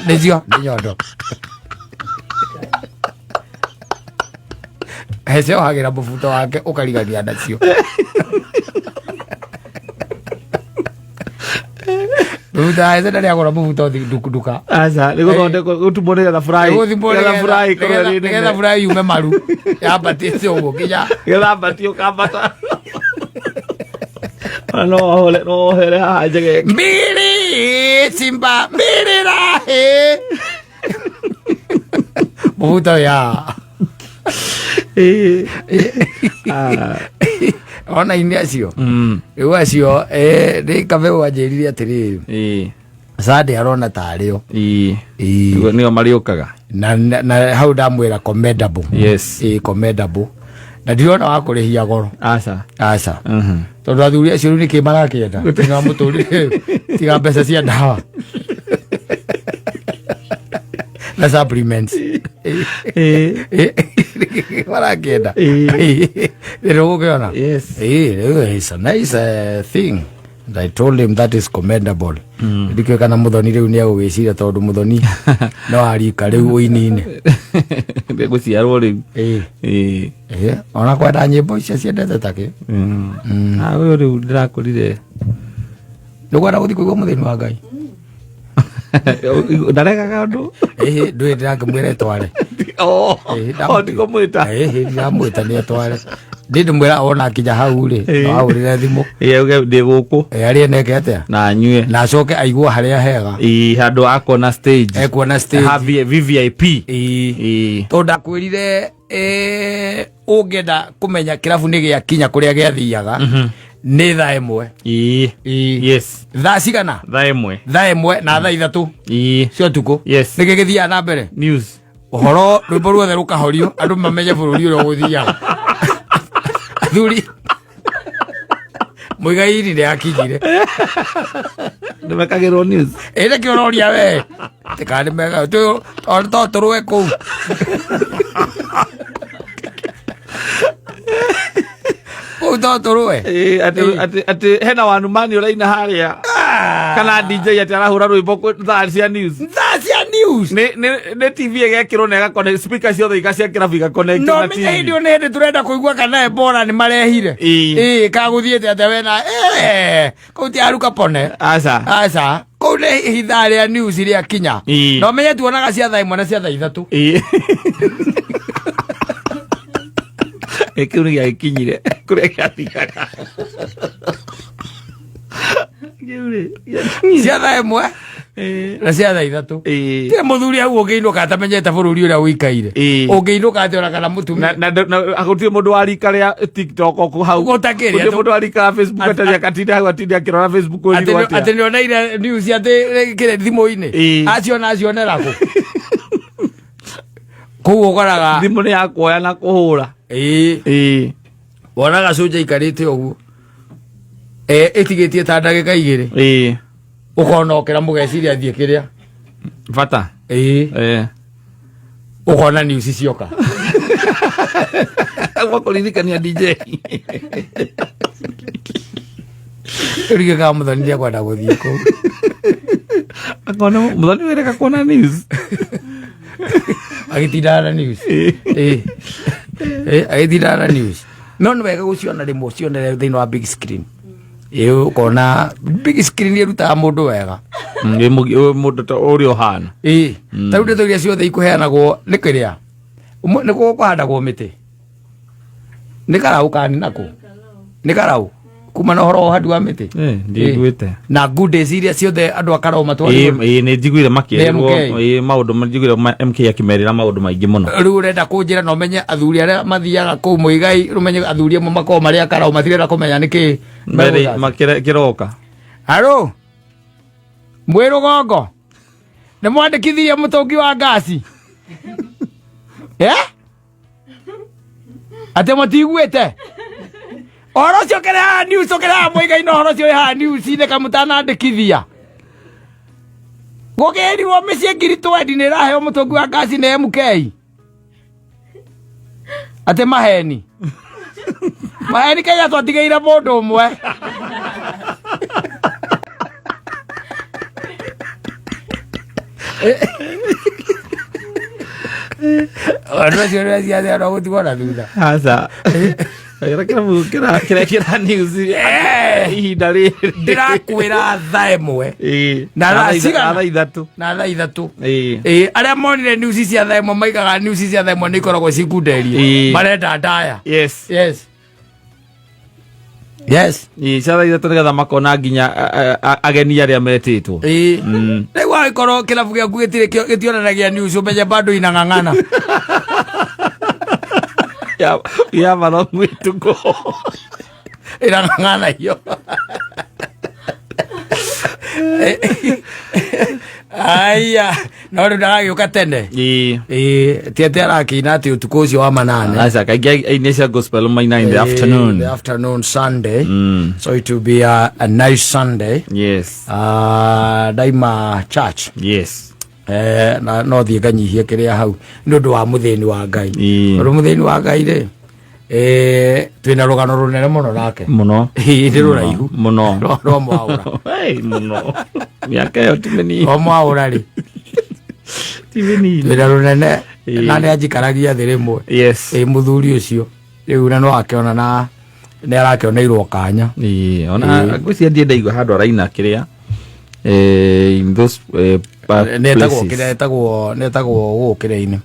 Nĩcio, nĩ nyondo. Hece ohagĩra mũbuto wake ũkarigania nacio. Mũbuto wa hece ndarĩ agũra mũbuto nduka. Aca, nĩ gũthondekwo gũtumwo nĩgetha fry. Gũthimwo Nĩgetha fry ĩkorwo ĩrĩ nene. nĩgetha fry yume maru yambatĩte ũguo nginya Nĩgetha ambati ũkambata. Ona no wohore no wohere haha njegeke. mbili simba mbili rahi mũbuto ya Ĩĩ. Ah. ona ini acio Mm. rĩu acio nĩ kabe wanjĩrire atĩrĩrĩ Ĩĩ. Sunday arona tarĩo Ĩĩ. Ĩĩ. Nĩo marĩũkaga. Na hau ndamwĩra commendable. Yes. Ĩĩ, commendable na ndirona wa kũrĩhia goro. Aca. Aca. Mhm. Tondũ athuri acio rĩu nĩkĩ marakĩenda thĩinĩ wa mũtũrĩre tiga mbeca cia ndawa na supplements. Ĩĩ. Nĩkĩ marakĩenda Ĩĩ. rĩrĩ ũgũkĩona. Yes. Ĩĩ, rĩu it's a nice thing. And I told him that is commendable. Ndikĩũĩ kana mũthoni rĩu nĩ egũgĩciria tondũ mũthoni no arika rĩu ũinine. Gũciarwo rĩu. Ĩĩ. Ĩĩ. Ĩĩ, ona kwenda nyĩmbo icio ciendete takĩ. Ah, ũyũ rĩu ndĩrakũrire. Ndũkwenda gũthiĩ kũigua mũthĩni wa Ngai. Ndaregaga ũndũ. Ĩhĩ, ndũĩ ndĩrakĩmwĩra ĩtware. Oh, Ĩhĩ, oh, ndikũmwĩta. Ĩhĩ, ndĩramwĩta nĩ etware. Ndĩ ndĩmwĩra ona akinya hau rĩ, no ahũrĩre thimũ. Ĩ, auge ndĩ gũkũ. Ĩ, arĩe neke atĩa Na anyue. Na acoke aigwo harĩa hega. Ĩ, handũ akona stage. Ekuona stage. Ha VVIP. Ĩ. Ĩ. Tondũ ndakwĩrire, ũngĩenda kũmenya kĩrabu nĩ gĩakinya kũrĩa gĩathiaga nĩ thaa 1. Ĩ. Ĩ. Yes. Thaa cigana? Thaa 1. Thaa 1 na thaa 3 Ĩ. cia ũtukũ. Yes. Nĩkĩ gĩthiaga na mbere? News. Ũhoro rwĩmbo ruothe rũkahorio, andũ mamenye bũrũri ũrĩa ũgũthiaga. Athuri, Mũigairi nĩ akinyire. Nĩ mekagĩrwo news. Ĩ, nĩkĩ ũroria we tikani mega to tũrũe kũu? Kũu to tũrũe. Ĩ, atĩ hena wanumani ũraina harĩa kana DJ atĩ arahũra rwĩmbo thaa cia news. Thaa cia news. Nĩ TV ĩgekĩrwo na ĩgaconnect, speaker ciothe cia kĩrabu igaconnect No na menye TV. hĩndĩ ĩyo nĩ hĩndĩ tũrenda kũigua kana Ebola nĩ marehire. Ĩ. Ĩ, kagũthiĩte atĩa wena kũu ti aruka pone. Aca. Aca, kũu nĩ ithaa rĩa news rĩa kinya. Ĩ. No menye tuonaga cia thaa 1 na cia thaa 3. Ĩ. Ĩ, kĩu nĩ gĩagĩkinyire kũrĩa gĩathiaga kĩu rĩ gĩakinyire. Cia thaa 1 Ĩ. na cia thaa 3. Ĩ. Tira mũthuri hau ũngĩinũka atamenyete bũrũri ũrĩa ũikaire. Ĩ. Ũngĩinũka atĩ ona kana mũtumia. Na gũtirĩ mũndũ wa rika rĩa TikTok o hau. Gũtakĩrĩ, Gũtirĩ mũndũ wa rika rĩa Facebook atarĩ akatinda hau atinde akĩrora Facebook Atĩ ũrirwo atĩa. Atĩ nĩoneire news atĩ kĩrĩa thimũ-inĩ. Ĩ. Aciona acionera kũ? Kũu ũkoraga. Thimũ nĩ ya kuoya na kũhũra. Ĩ. Ĩ. Wonaga cũnja ikarĩte ũguo. Ĩtigĩtie ta ndagĩka 2. Ĩ. Ũkona okĩra mũgeciria athiĩ kĩrĩa. Bata. Ĩ. Ĩ. Ũkona news cioka. Gũkũririkania DJ. Rĩu kana mũthoni nĩekwenda gũthiĩ kũu. Akona mũthoni wĩrĩga kuona news. Agĩtindaga na news. Ĩ. Ĩ. Ĩ, agĩtindaga na news. No nĩ wega gũciona rĩmwe ũcionere thĩinĩ wa big screen. Ĩ, ũkona big screen ĩrutaga mũndũ wega. Ĩ, mũndũ ta ũrĩa ũhana. Ĩ, ta rĩu ndeto iria ciothe ikũheanagwo nĩ kĩrĩa nĩ kũ kũhandagwo mĩtĩ nĩ karaũ kani nakũ nĩ karaũ kuma na ũhoro wa ũhandi wa mĩtĩ. Ĩ, ndiiguĩte. Na good days iria ciothe andũ a karaũ matwarirwo. Ĩ, nĩ njiguire makĩrĩrwo. Nĩ MK. Ĩ, maũndũ njiguire MK akĩmerĩra maũndũ maingĩ mũno. Rĩu ũrenda kũnjĩra na ũmenye athuri arĩa mathiaga kũu Mũigai, ũmenye athuri amwe makoragwo marĩ a karaũ matirenda kũmenya nĩkĩ Mbere megũthaca. kĩroka. Haro mwĩ rũgongo nĩ mwandĩkithirie mũtũngi wa ngasi? Atĩ mũtiguĩte ũhoro ũcio ũkĩrĩ haha news, ũkĩrĩ haha Mũigai, na ũhoro ũcio wĩ haha news-inĩ kamũtanandĩkithia gũkĩrirwo mĩciĩ 20,000 nĩ ĩraheo mũtũngi wa ngasi nĩ MK. Atĩ maheni maheni Kenya twatigĩire mũndũ ũmwe. Andũ acio nĩ ciathĩa no gũtigwo na thutha. Aca. Kĩrĩa kĩrabu kĩrĩa kĩra news ihinda rĩrĩ. Ndĩrakwĩra thaa 1. Ĩ. Na thaa cigana? Na thaa 3. Na thaa 3. Ĩ. Ĩ, arĩa monire news cia thaa 1 maigaga news cia thaa 1 nĩ ikoragwo cikunderie. Ĩ. Marenda ndaya. Yes. Yes, yes. Ĩ, cia thaa 3 nĩgetha makona nginya ageni arĩa metĩtwo. Ĩ, rĩu angĩkorwo kĩrabu gĩaku gĩtirĩ gĩtionanagia news, ũmenye bado inang'ang'ana. Ya marongo ituko. Inang'ang'ana hiyo. Aya, no rĩu ndaragĩũka tene. Ĩ. Ĩ, ti atĩ arakĩina atĩ ũtukũ ũcio wa manane. Aca, kaingĩ aini cia gospel maina in the Ĩ, afternoon. The afternoon Sunday. So it will be a nice Sunday. Yes. Ndaima church. Yes. Na no thiĩ nganyihie kĩrĩa hau nĩ ũndũ wa mũthĩni wa Ngai. Ĩ. Tondũ mũthĩni wa Ngai rĩ, twĩna rũgano rũnene mũno nake. Mũno. Ĩ, nĩ rũraihu. Mũno. Rwa mwaũra. Hey, mũno. Mĩaka ĩyo ti mĩnini. Rwa mwaũra rĩ. Ti mĩnini. Twĩna rũnene Ĩ. na nĩ anjikaragia thĩ rĩmwe. Yes. Ĩ, mũthuri ũcio rĩu na no akĩona na nĩ arakĩoneirwo kanya. Ĩ, ona ngwĩciria ndiĩ ndaigua handũ araina kĩrĩa in those Nĩ etagwo places. kĩrĩa etagwo, nĩ etagwo gũkũ kĩrĩa-inĩ.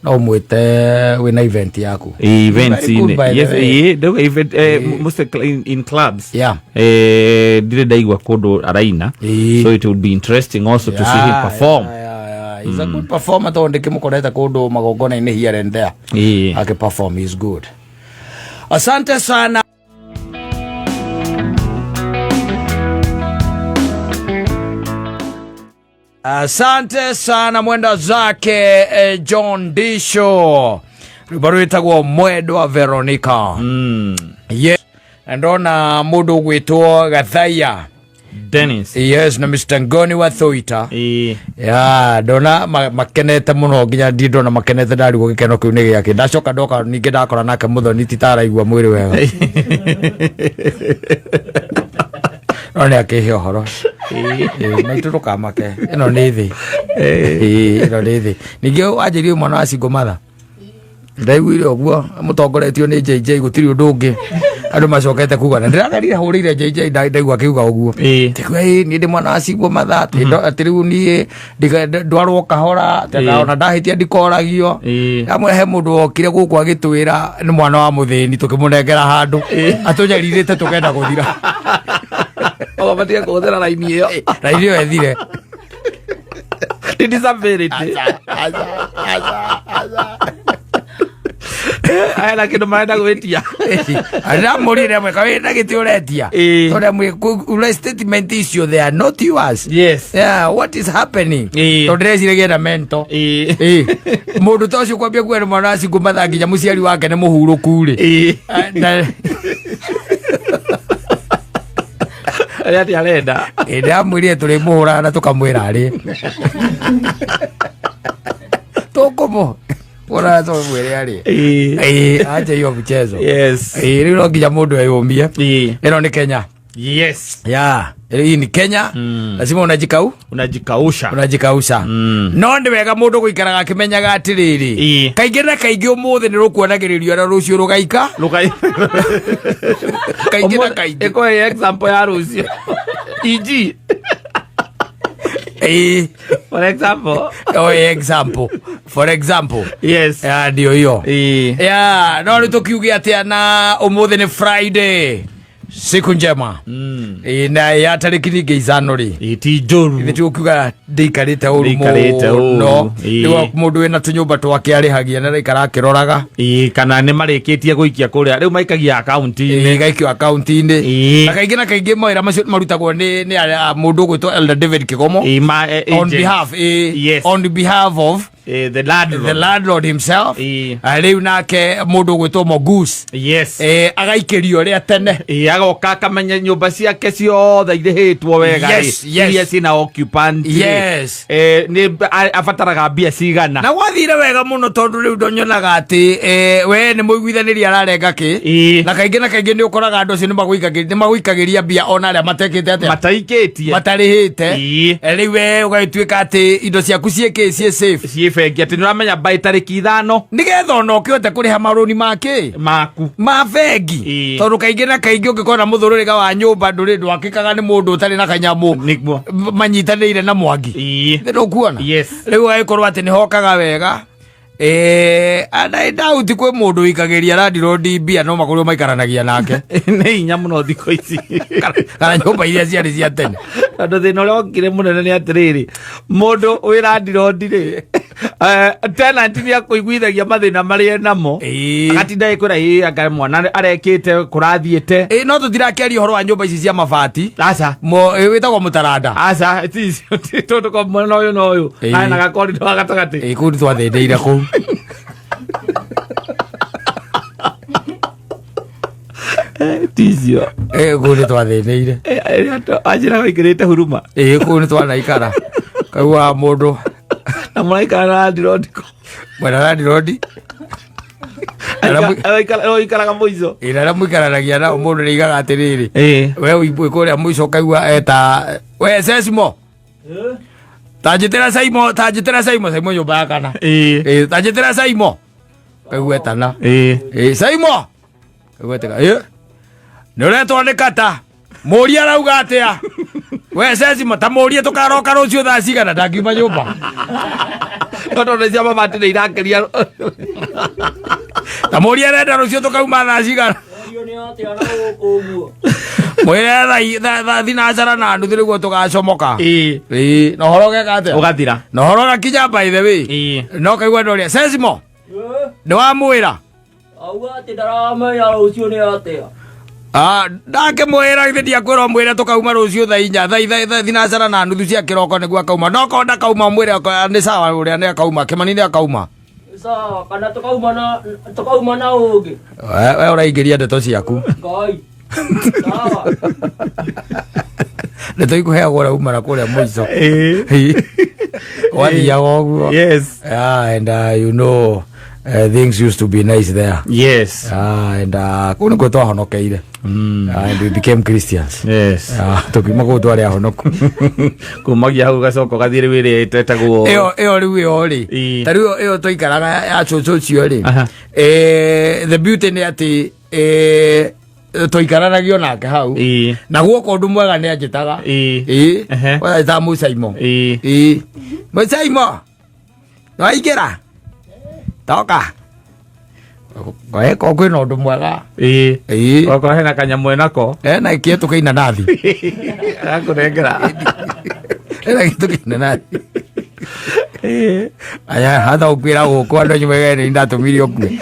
No ũmwĩte wĩna event yaku. Events Very good, in by the yes, way. ndauga event, most in clubs. Yeah. Ndirĩ ndaigua kũndũ araina. So it would be interesting also to see him perform. Yeah. He's a good performer tondũ ndĩkĩmũkorete kũndũ magongona-inĩ here and there. Akiperform, he's good. Asante sana. Asante sana mwenda zake John Disho, rwĩmbo rwĩtagwo Mwendwa Veronica. Yes. Na ndona mũndũ ũgwĩtwo Gathaiya. Dennis. Yes, na Mr. Ngoni wa Thuita. Ya ndona makenete muno, nginya ndi ndona makenete, ndarigwo gĩkeno kĩu nĩ gĩakĩ. Ndacoka ndoka ningĩ ndakora nake Mũthoni ti taraigua mwĩrĩ wega, no nĩ akĩhe ũhoro. Ĩĩ, maitũ ndũkamake, ĩno nĩ thĩ. Ĩĩ, ĩno nĩ thĩ. Ningĩ wanjĩrie mwana wa single mother, ndaiguire ũguo mũtongoretio nĩ JJ, gũtirĩ ũndũ ũngĩ andũ macokete kuga, na ndĩratharire hũrĩire JJ, ndaigua akiuga ũguo. Tigua ĩ niĩ ndĩ mwana wa single mother, atĩ rĩu niĩ ndwarwo kahora, atĩ ona ndahĩtia ndikoragio. Amwe he mũndũ wokire gũkũ agĩtwĩra nĩ mwana wa mũthĩni, tũkĩmũnengera handũ atũnyarirĩte tũkenda gũthira. Ũgabatie kũhũthĩra raini ĩyo. Raini ĩyo ethire. Nĩ disability. Aya kĩndũ marenda gwĩtia. Ndamũrire amwe kawĩ na gĩtĩ ũretia. Tondũ amwe ura statement icio, they are not yours. Yeah, what is happening? Tondũ ndĩreciragia na mento. Mũndũ ta ũcio kwambia kuga nĩ mwana wa single mother nginya mũciari wake nĩ mũhurũku rĩ. Arĩa atĩ arenda. Ndamwĩrire tũrĩmũhũraga na tũkamwĩra arĩ tũkũmũ hũraga tũmwĩre arĩ. Acha hiyo mchezo. Rĩu no nginya mũndũ eyũmie. Ĩno nĩ Kenya. Ya, hii ni Kenya. Lazima unajikau Unajikausha. Unajikausha. No nĩ wega mũndũ gũikaraga akĩmenyaga atĩrĩrĩ, kaingĩ na kaingĩ ũmũthĩ nĩ rũkuonagĩrĩrio na rũciũ rũgaika. Rukai. Kaingĩ na kaingĩ. Ĩko example ya rũciũ. EG. For example. Oh, example, for example. Ya, ndio hiyo. Ya, no rĩu tũkiuge atĩa na ũmũthĩ nĩ Friday, siku njema. Na ya tarĩki ningĩ 5 rĩ. Ti njũru. Ithe tũkiuga ndĩikarĩte ũru Ndĩikarĩte ũru, mũno. Ĩĩ. Rĩu mũndũ wĩna tũnyũmba twake arĩhagia na araikara akĩroraga. Kana nĩ marĩkĩtie gũikia kũrĩa rĩu maikagia akaunti-inĩ. Igaikio akaunti-inĩ. Na kaingĩ na kaingĩ mawĩra macio marutagwo nĩ mũndũ ũgwĩtwo Elder David Kigomo. Ma, On agent. behalf, on behalf of The landlord. The landlord himself. Rĩu nake mũndũ ũgwĩtwo Mogus agaikĩrio rĩa tene. Agoka akamenya nyũmba ciake ciothe irĩhĩtwo wega rĩ, iria ciĩna occupant rĩ. Nĩ abataraga mbia cigana. Na gwathire wega mũno tondũ rĩu ndonyonaga atĩ we nĩ mũiguithanĩria ararenga kĩ. Na kaingĩ na kaingĩ nĩ ũkoraga andũ acio nĩ magũikagĩria mbia ona arĩa matekĩte atĩa, mataikĩtie, matarĩhĩte. Rĩu we ũgagĩtuĩka atĩ indo ciaku ciĩkĩ, ciĩ safe. Ciĩ bengi, atĩ nĩũramenya by tarĩki 5 nĩgetha ona ũkĩhote kũrĩha marũni makĩ maku ma bengi. Tondũ kaingĩ na kaingĩ ũngĩkorwo na mũthũrũrĩga wa nyũmba ndũrĩ ndwakĩkaga nĩ mũndũ ũtarĩ na kanyamũ. Nĩguo. Manyitanĩire na Mwangi. Nĩ ndũkuona? Yes. Rĩu ũgagĩkorwo atĩ nĩ hokaga wega. And I doubt kwĩ mũndũ wĩikagĩria landlord mbia no makorirwo maikaranagia nake. Nĩ hinya mũno thikũ ici. Kana nyũmba iria ciarĩ cia tene. Tondũ thĩna ũrĩa wokire mũnene nĩ atĩrĩrĩ, mũndũ wĩ landlord rĩ, tenant nĩ akũiguithagia mathĩna marĩa enamo. Agatinda ĩkwĩra ĩ anga mwana arekĩte kũrathiĩte. No tũtirakĩaria ũhoro wa nyũmba ici cia mabati. Aca. Wĩtagwo mũtaranda. Aca, ti icio, ti tondũ kwa mwena ũyũ na ũyũ aya na gakorido gatagatĩ. Kũu nĩ twathĩnĩire kũu. Ti icio. Kũu nĩ twathĩnĩire. Anjĩra waingĩrĩte huruma. Kũu nĩ twanaikara kaua mũndũ. Na mũraikara na landlord kũ? Mwena landlord. Ũikaraga mũico. Na arĩa mũikaranagia nao, mũndũ nĩ aigaga atĩrĩrĩ, we wĩ kũrĩa mũico ũkaigua eta we Sesimo, tanjĩtĩra Saimo, tanjĩtĩra Saimo, Saimo nyũmba ya kana. Tanjĩtĩra Saimo, kaigua etana. Saimo, kaigua eteka nĩ ũretwo nĩ kata, mũria arauga atĩa? We Sesimo, ta mũrie tũkaroka rũciũ thaa cigana, ndangiuma nyũmba. No tondũ cia mabati nĩ irakeria. Ta mũria arenda rũciũ tũkauma thaa cigana. Mwĩre thaa thinacara na nuthu nĩguo tũgacomoka. Ĩĩ. Ĩĩ, na ũhoro ũgeka atĩa? Ũgathira. Na ũhoro ũgakinya by the way. Ĩĩ. No kaigua ndoria Sesimo nĩ wamwĩra? Auga atĩ ndaramenya rũciũ nĩ atĩa. Ah, ndakĩmwĩra githĩ ndiakwĩra ũmwĩre tũkauma rũciũ thaa inya thaa thinacara na nuthu cia kĩroko nĩguo akauma. No korwo ndakauma ũmwĩre nĩ sawa ũrĩa nĩ akauma Kĩmani nĩ akauma. Sawa, kana tũkauma na ũngĩ. We ũraingĩria ndeto ciaku. Ngai. Sawa. Ndeto ikũheagwo ũrĩa uma na kũrĩa mũico. Ĩĩ. Wathiaga ũguo. Yes. Yeah, and you know, things used to be nice there. Yes. And kũu nĩkuo twahonokeire. And we became Christians. Yes. Tũkiuma kũu twarĩ ahonoku. Kumagia hau gacoka ũgathiĩ rĩu ĩrĩa ĩtetagwo ĩyo ĩyo rĩu ĩyo rĩ Ĩĩ. ta rĩu ĩyo twaikaraga ya cũcũ ũcio rĩ Aha. The beauty nĩ atĩ twaikaranagia nake hau. Ĩĩ. Na guoka ũndũ mwega nĩ anjĩtaga. Ĩĩ. Ĩĩ. Ehe. Anjĩtaga Mũcaimo. Ĩĩ. Ĩĩ. Mũcaimo nĩwaingĩra toka ko kwĩna ũndũ mwega. Ĩĩ. Ĩĩ. Okorwo hena kanyamũ enako. Ena kĩetũ kĩa inanathi. Agakũnengera. Ena kĩetũ kĩa inanathi. Ĩĩ. Aya hatha ũkwĩra gũkũ andũ anyu megene nĩ ndatũmire ũkue.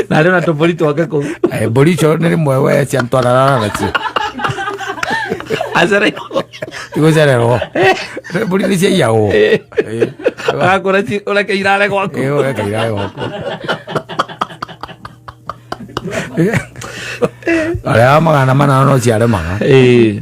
Na arĩ na tũmbũri twake kũu. Mbũri icio nĩ rĩmwe we ciantwaranaga nacio. Acereirwo. Tigũcererwo. Mbũri nĩ ciaiyagwo. Agakũra ũreke irare gwaku. Ĩĩ, ũreke irare gwaku. Arĩa 800 no ciaremaga. Ĩĩ.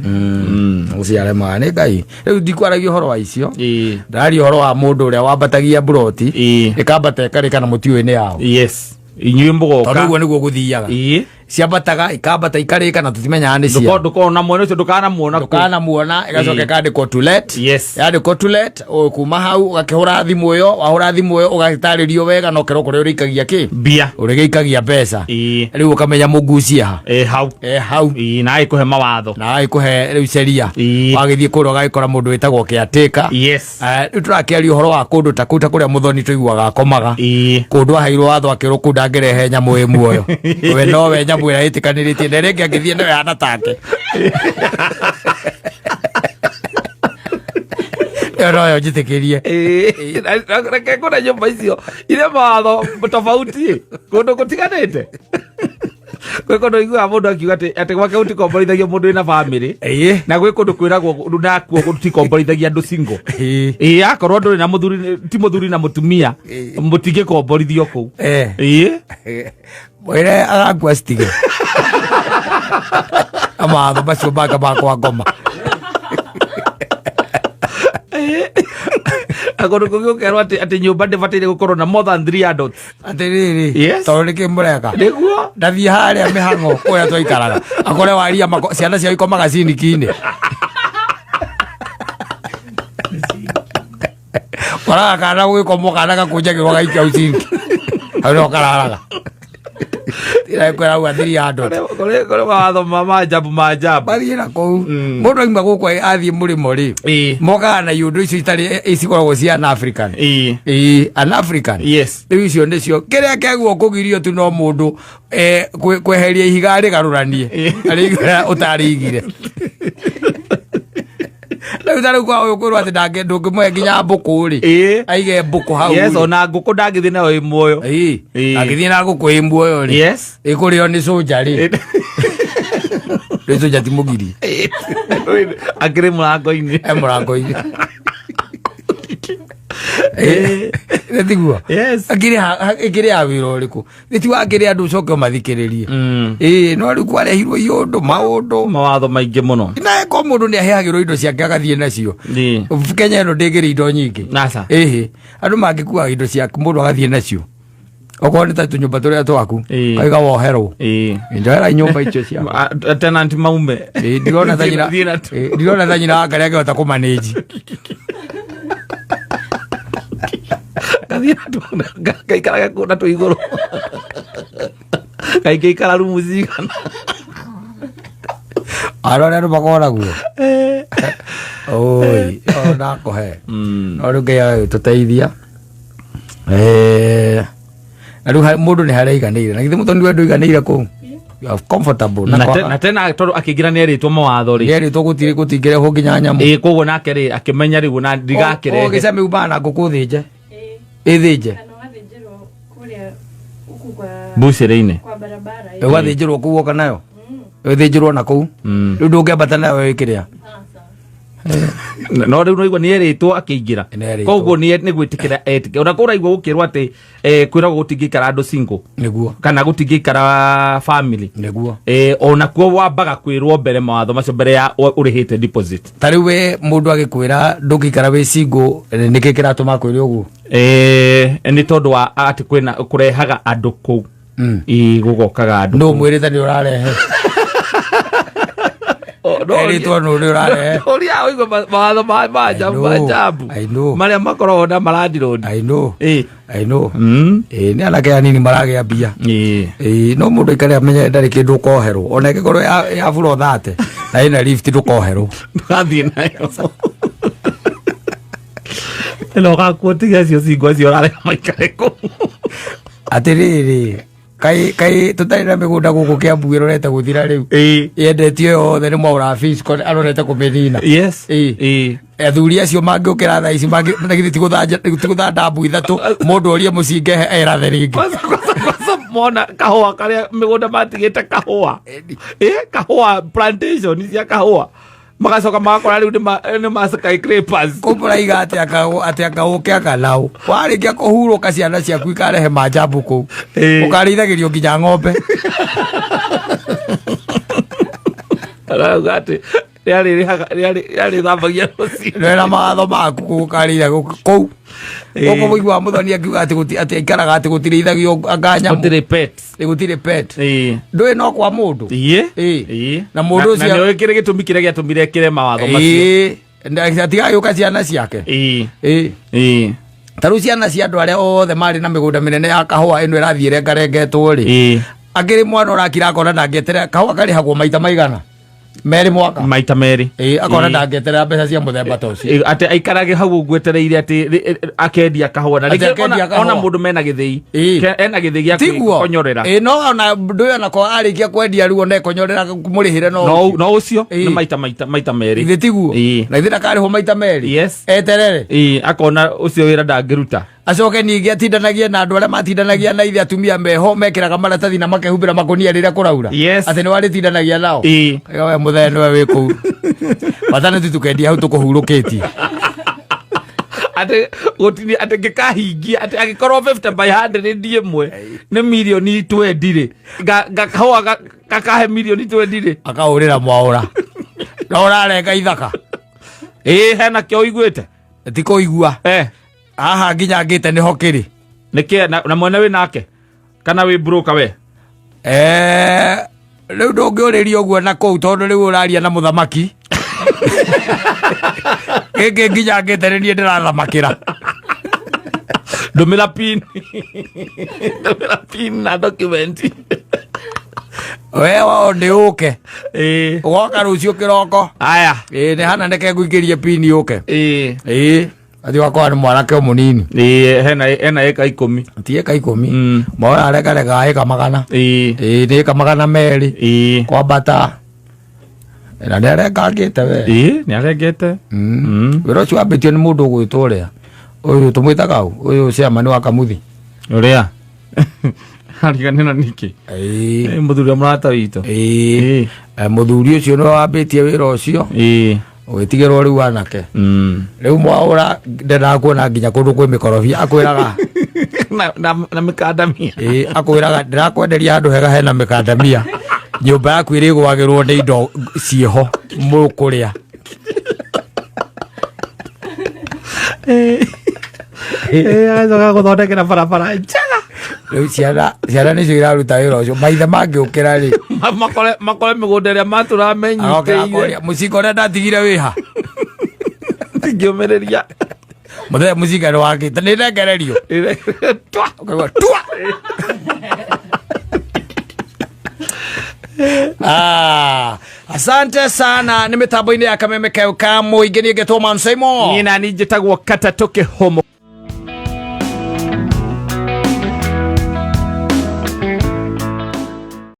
No ciaremaga nĩ Ngai. Rĩu ndikwaragia ũhoro wa icio. Ĩĩ. Ndararia ũhoro wa mũndũ ũrĩa wambatagia mburoti. Ĩĩ. Ĩkambata ĩkarĩka na mũtiũĩ nĩ yao. Yes. Inyuĩ mũgoka. Tondũ ũguo nĩguo gũthiaga. Ĩĩ. Ciambataga ikambata ikarĩka na tũtimenyaga nĩ cia. Ndũkona mwena ũcio ndũkanamuona kũu. Ndũkanamuona ĩgacoka Ĩĩ. ĩkandĩkwo to let. Yes. Yandĩkwo to let kuma hau ũgakĩhũra thimũ ĩyo, wahũra thimũ ĩyo ũgagĩtarĩrio wega na ũkerwo kũrĩa ũrĩikagia kĩ? Mbia. Ũrĩgĩikagia mbeca. Ĩĩ. Rĩu ũkamenya mũgucia ha. Ĩĩ hau. E hau. Ĩĩ na agĩkũhe mawatho. Na agĩkũhe rĩu ceria. Ĩĩ. Wagĩthiĩ kũrĩa ũgagĩkora mũndũ wĩtagwo caretaker. Yes. Rĩu tũrakĩaria ũhoro wa kũndũ ta kũu ta kũrĩa mũthoni tũiguaga akomaga. Ĩĩ. Kũndũ aheirwo watho akĩrwo kũu ndangĩrehe nyamũ ĩ muoyo. We nowe nyamũ ĩrĩa ĩtĩkanĩrĩtie na ĩrĩa ĩngĩ angĩthiĩ nayo ĩhana take. Ĩyo noyo njĩtĩkĩrie. Ĩĩ. Reke ngũre nyũmba icio iria mawatho tofauti kũndũ gũtiganĩte. Gwĩ kũndũ iguaga mũndũ akiuga atĩ gwake gũtikomborithagia mũndũ wĩna bamĩrĩ. Ĩĩ. Na gwĩ kũndũ kwĩragwo nakuo gũtikomborithagia andũ single. Ĩĩ. Ĩĩ akorwo ndũrĩ na mũthuri ti mũthuri na mũtumia mũtingĩkomborithio kũu. Ĩĩ. Mwĩre agakua citige. Mawatho macio make ma kwa ngoma. Na kũndũ kũngĩ ũkerwo atĩ nyũmba ndĩbataire gũkorwo na more than 3 adults. Atĩrĩrĩ. Yes. Tondũ nĩkĩ mũreka? Nĩguo. Ndathiĩ harĩa mĩhang'o kũrĩa twaikaraga akore waria ciana ciao ikomaga ciniki-inĩ. Koraga kana gũgĩkomwo kana gakũnjagĩrwo gaikia hau ciniki hau nĩho kararaga. Tirakwĩra hau athiri andũ. Kũrĩ mawatho ma maajabu maajabu. Mathiĩ na kũu. Mũndũ auma gũkũ athiĩ mũrĩmo rĩ. Ĩĩ. Mokaga na iũndũ icio itarĩ cikoragwo cia an African. Ĩĩ. Ĩĩ, an African. Yes. Rĩu icio nĩcio kĩrĩa kĩagwo kũgirio tu no mũndũ kweheria ihiga rĩgarũranie arĩigĩra ũtarĩigire. Rĩu ta rĩu kwa ũyũ kwĩrwo atĩ ndũngĩmũhe nginya mbũkũ rĩ. Ĩĩ. Aige mbũkũ hau. Yes, rĩ. ona ngũkũ ndangĩthiĩ nayo ĩ muoyo. Ĩĩ. Ĩĩ. Angĩthiĩ na ngũkũ ĩ muoyo rĩ. Yes. Ĩkũrĩo nĩ cũnja rĩ. Rĩ cũnja ti mũgiri. Akĩrĩ mũrango-inĩ. E mũrango-inĩ. Nĩ tiguo? Yes. Ĩkĩrĩ ya wĩra ũrĩkũ? Nĩ ti wakĩrĩ andũ ũcoke ũmathikĩrĩrie. Ĩĩ, no rĩu kwarehirwo iũndũ, maũndũ. Mawatho maingĩ mũno. Na ko mũndũ nĩ aheagĩrwo indo ciake agathiĩ nacio. Ĩĩ. Kenya ĩno ndĩngĩrĩ indo nyingĩ. Aca. Ĩhĩ. Andũ mangĩkuaga indo ciaku mũndũ agathiĩ nacio. Okorwo nĩ ta tũnyũmba tũrĩa twaku. Ĩĩ. Kaiga woherwo. Ĩĩ. Njoera nyũmba icio ciaku. Tenant maume. Ĩĩ, ndirona ta nyina. Thiĩ na tu. Ĩĩ, ndirona ta nyina wa karĩa angĩhota kũmanĩnji. Gathiĩ na tu kaikaraga kũu na tũ igũrũ. Kaingĩ ikara rumu cigana. Arĩa andũ makoragwo. Oi, o nakũhe. No rĩu Ngai agagĩtũteithia. Eh, na rĩu mũndũ nĩ harĩa aiganĩire, na githĩ mũthoni we ndũiganĩire kũu? You are comfortable na Na na tena tondũ akĩingĩra nĩ erĩtwo mawatho rĩ. Nĩerĩtwo gũtirĩ, gũtingĩrehwo nginya nyamũ. Ĩ, koguo nake rĩ akĩmenya rĩu na ndigakĩrehe. Gĩcemi umaga na ngũkũ thĩnje, ĩthĩnje. Kana wathĩnjĩrwo kũrĩa huku kwa Mbucĩrĩ-inĩ. kwa barabara ĩ. Ũgathĩnjĩrwo kũu woka nayo, ĩthĩnjĩrwo na kũu. Rĩu ndũngĩambata nayo ĩkĩrĩa. No rĩu noigua nĩ erĩtwo akĩingĩra. Nĩ erĩtwo. Koguo nĩ gwĩtĩkĩra etĩkĩra, ona kũraigua gũkĩrwo atĩ kwĩragwo gũtingĩikara andũ single kana gũtingĩikara family. Ona kuo wambaga kwĩrwo mbere mawatho macio mbere ya ũrĩhĩte deposit. Ta rĩu we mũndũ agĩkwĩra ndũngĩikara wĩ single, nĩkĩ kĩratũma kwĩre ũguo? Nĩ tondũ wa atĩ kwĩna kũrehaga andũ kũu. Ĩ, gũgokaga andũ Nũ kũu. mwĩrĩte nĩ ũrarehe? Oh, no, Erĩtwo nũ nĩ ũrarehe? Ũrĩa ũigua mawatho ma I know, majabu I know. marĩa makoragwo na marandirodi. I know. Ĩ. I know. Ĩ, nĩ anake anini maragĩa mbia. Ĩ, no mũndũ aikare amenye ndarĩ kĩndũ ũkoherwo, ona ĩngĩkorwo ya bura ũthate na ĩna lift, ndũkoherwo. Ndũgathiĩ nayo ĩno ũgakuo, tiga acio cingo acio ũrarega maikare kũu. Atĩrĩrĩ, kaĩ tũtarĩ na mĩgũnda gũkũ Kĩambu ĩrorete gũthira rĩu? Yendetio yothe nĩ Mwaũra Fisco, arorete kũmĩnina. Ĩ. Athuri acio mangĩũkĩra thaa ici na githĩ ti gũthanda mbu ithatũ, mũndũ orie mũcinge erathe rĩngĩ. Kwanza kwanza kwanza mona kahũa karĩa mĩgũnda matigĩte kahũa, kahũa plantation cia kahũa, magacoka magakora rĩu nĩ ma skyscrapers. Kũu mũraiga atĩ atĩ akaũke akanaũ warĩkia kũhurũka, ciana ciaku ikarehe manjambu kũu. Ũkarĩithagĩrio nginya ng'ombe. Arauga atĩ rĩarĩ thambagia rũcinĩ. Wena mawatho maku kũu ũkarĩitha kũu. Gũkũ mũigua mũthoni akiuga atĩ atĩ aikaraga atĩ gũtirĩithagio anga nyamũ. Gũtirĩ pet. Ĩ, gũtirĩ pet. Ndũĩ no kwa mũndũ. Ĩĩ. Na mũndũ Na ũcio nĩũĩ kĩrĩa gĩtũmi kĩrĩa gĩatũmire kĩre mawatho macio. Ĩĩ. Atigagĩũka ciana ciake. Ĩĩ. Ta rĩu ciana cia andũ arĩa othe marĩ na mĩgũnda mĩnene ya kahũa ĩno ĩrathiĩ ĩrengarengetwo rĩ, akĩrĩ mwana ũrakira akona ndangĩeterera kahũa karĩhagwo maita maigana merĩ mwaka. Maita merĩ. Ĩĩ, akona ndangĩeterera mbeca cia mũthemba ta ũcio. Ĩ, atĩ aikarage hau ũguo etereire atĩ akendia kahũa na Atĩ rĩngĩ akendia ona kahũa. mũndũ mena gĩthĩi. Ena gĩthĩi gĩa Tiguo. kwĩkonyorera. Ĩĩ, no ona ndũĩ onako arĩkia kwendia rĩu ona ekonyorera mũrĩhĩre no No ũcio. no ũcio nĩ maita merĩ. Githĩ tiguo? Na githĩ ndakarĩhwo maita merĩ? Yes. Eterere. Ĩĩ, akona ũcio wĩra ndangĩruta. Acoke ningĩ atindanagie na andũ arĩa matindanagia na ithe, atumia meho mekĩraga maratathi na makehumbĩra makũnia rĩrĩa kũraura. Atĩ nĩ warĩtindanagia nao. We mũthee nĩwe wĩ kũu, bata nĩ tutukendia hau tũkũhurũkĩtie. Atĩ gũtini atĩ ngĩkahingia atĩ angĩkorwo 50 by 100 ĩmwe nĩ mirioni 20 rĩ, ngakahũa gakahe mirioni 20 rĩ. Akahũrĩra mwaũra na ũrarenga ithaka. Ĩĩ, hena kĩo ũiguĩte? Ti kũigua. Haha nginya ngĩte nĩho kĩrĩ. Nĩkĩ na mwene wĩ nake kana wĩ broker we? Rĩu ndũngĩũrĩria ũguo na kũu tondũ rĩu ũraria na mũthamaki gĩkĩ nginya ngĩte nĩ niĩ ndĩrathamakĩra. Ndũmĩra pin, ndũmĩra pin na document. We wao nĩ ũke. Ũgoka rũciũ kĩroko. Aya. Ĩĩ, nĩ hana neke ngũikĩrie pin ũke. Ĩĩ. Ĩĩ, athi wakwa nĩ mwanake o mũnini. Ĩĩ, hena ĩka 10. Ti ĩka 10. Moya arekarega ĩka 100. Ĩĩ. Ĩĩ, nĩ ĩka 200. Ĩĩ. Kwambata na nĩ arengangĩte we. Ĩĩ, nĩ arengete. Wĩra ũcio wambĩtio nĩ mũndũ ũgwĩtwo ũrĩa ũyũ tũmwĩtaga ũ, ũyũ chairman wa Kamuthi. Ũrĩa ariganĩra nĩkĩ? Ĩĩ. Mũthuri wa mũrata witũ. Ĩĩ. Mũthuri ũcio nĩwe wambĩtie wĩra ũcio. Ũgĩtigĩrwo rĩu anake. Rĩu mwaũra ndendaga kuona nginya kũndũ kwĩ mĩkorobia, akwĩraga Na mĩkandamia. Ĩĩ, akwĩraga ndĩrakwenderia handũ hega hena mĩkandamia, nyũmba yaku ĩrĩgwagĩrwo nĩ indo ciĩho mũkũrĩa. Agacoka gũthondekera barabara njega. Rĩu ciana nĩcio iraruta wĩra ũcio, maithe mangĩũkĩra rĩ, Makore mĩgũnda ĩrĩa matũra agokĩra menyitĩire. akoria mũcinga ũrĩa ndatigire wĩha. Ndingĩũmĩrĩria. Mũthee mũcinga nĩ wakĩte nĩ ndengererio. Twa. Ũkaigua tua. Ah, asante sana nĩ mĩtambo-inĩ ya kameme keu ka mũingĩ, niĩ ngetwo Man Simon. Niĩ nani njĩtagwo Katatũ Kĩhũmũ.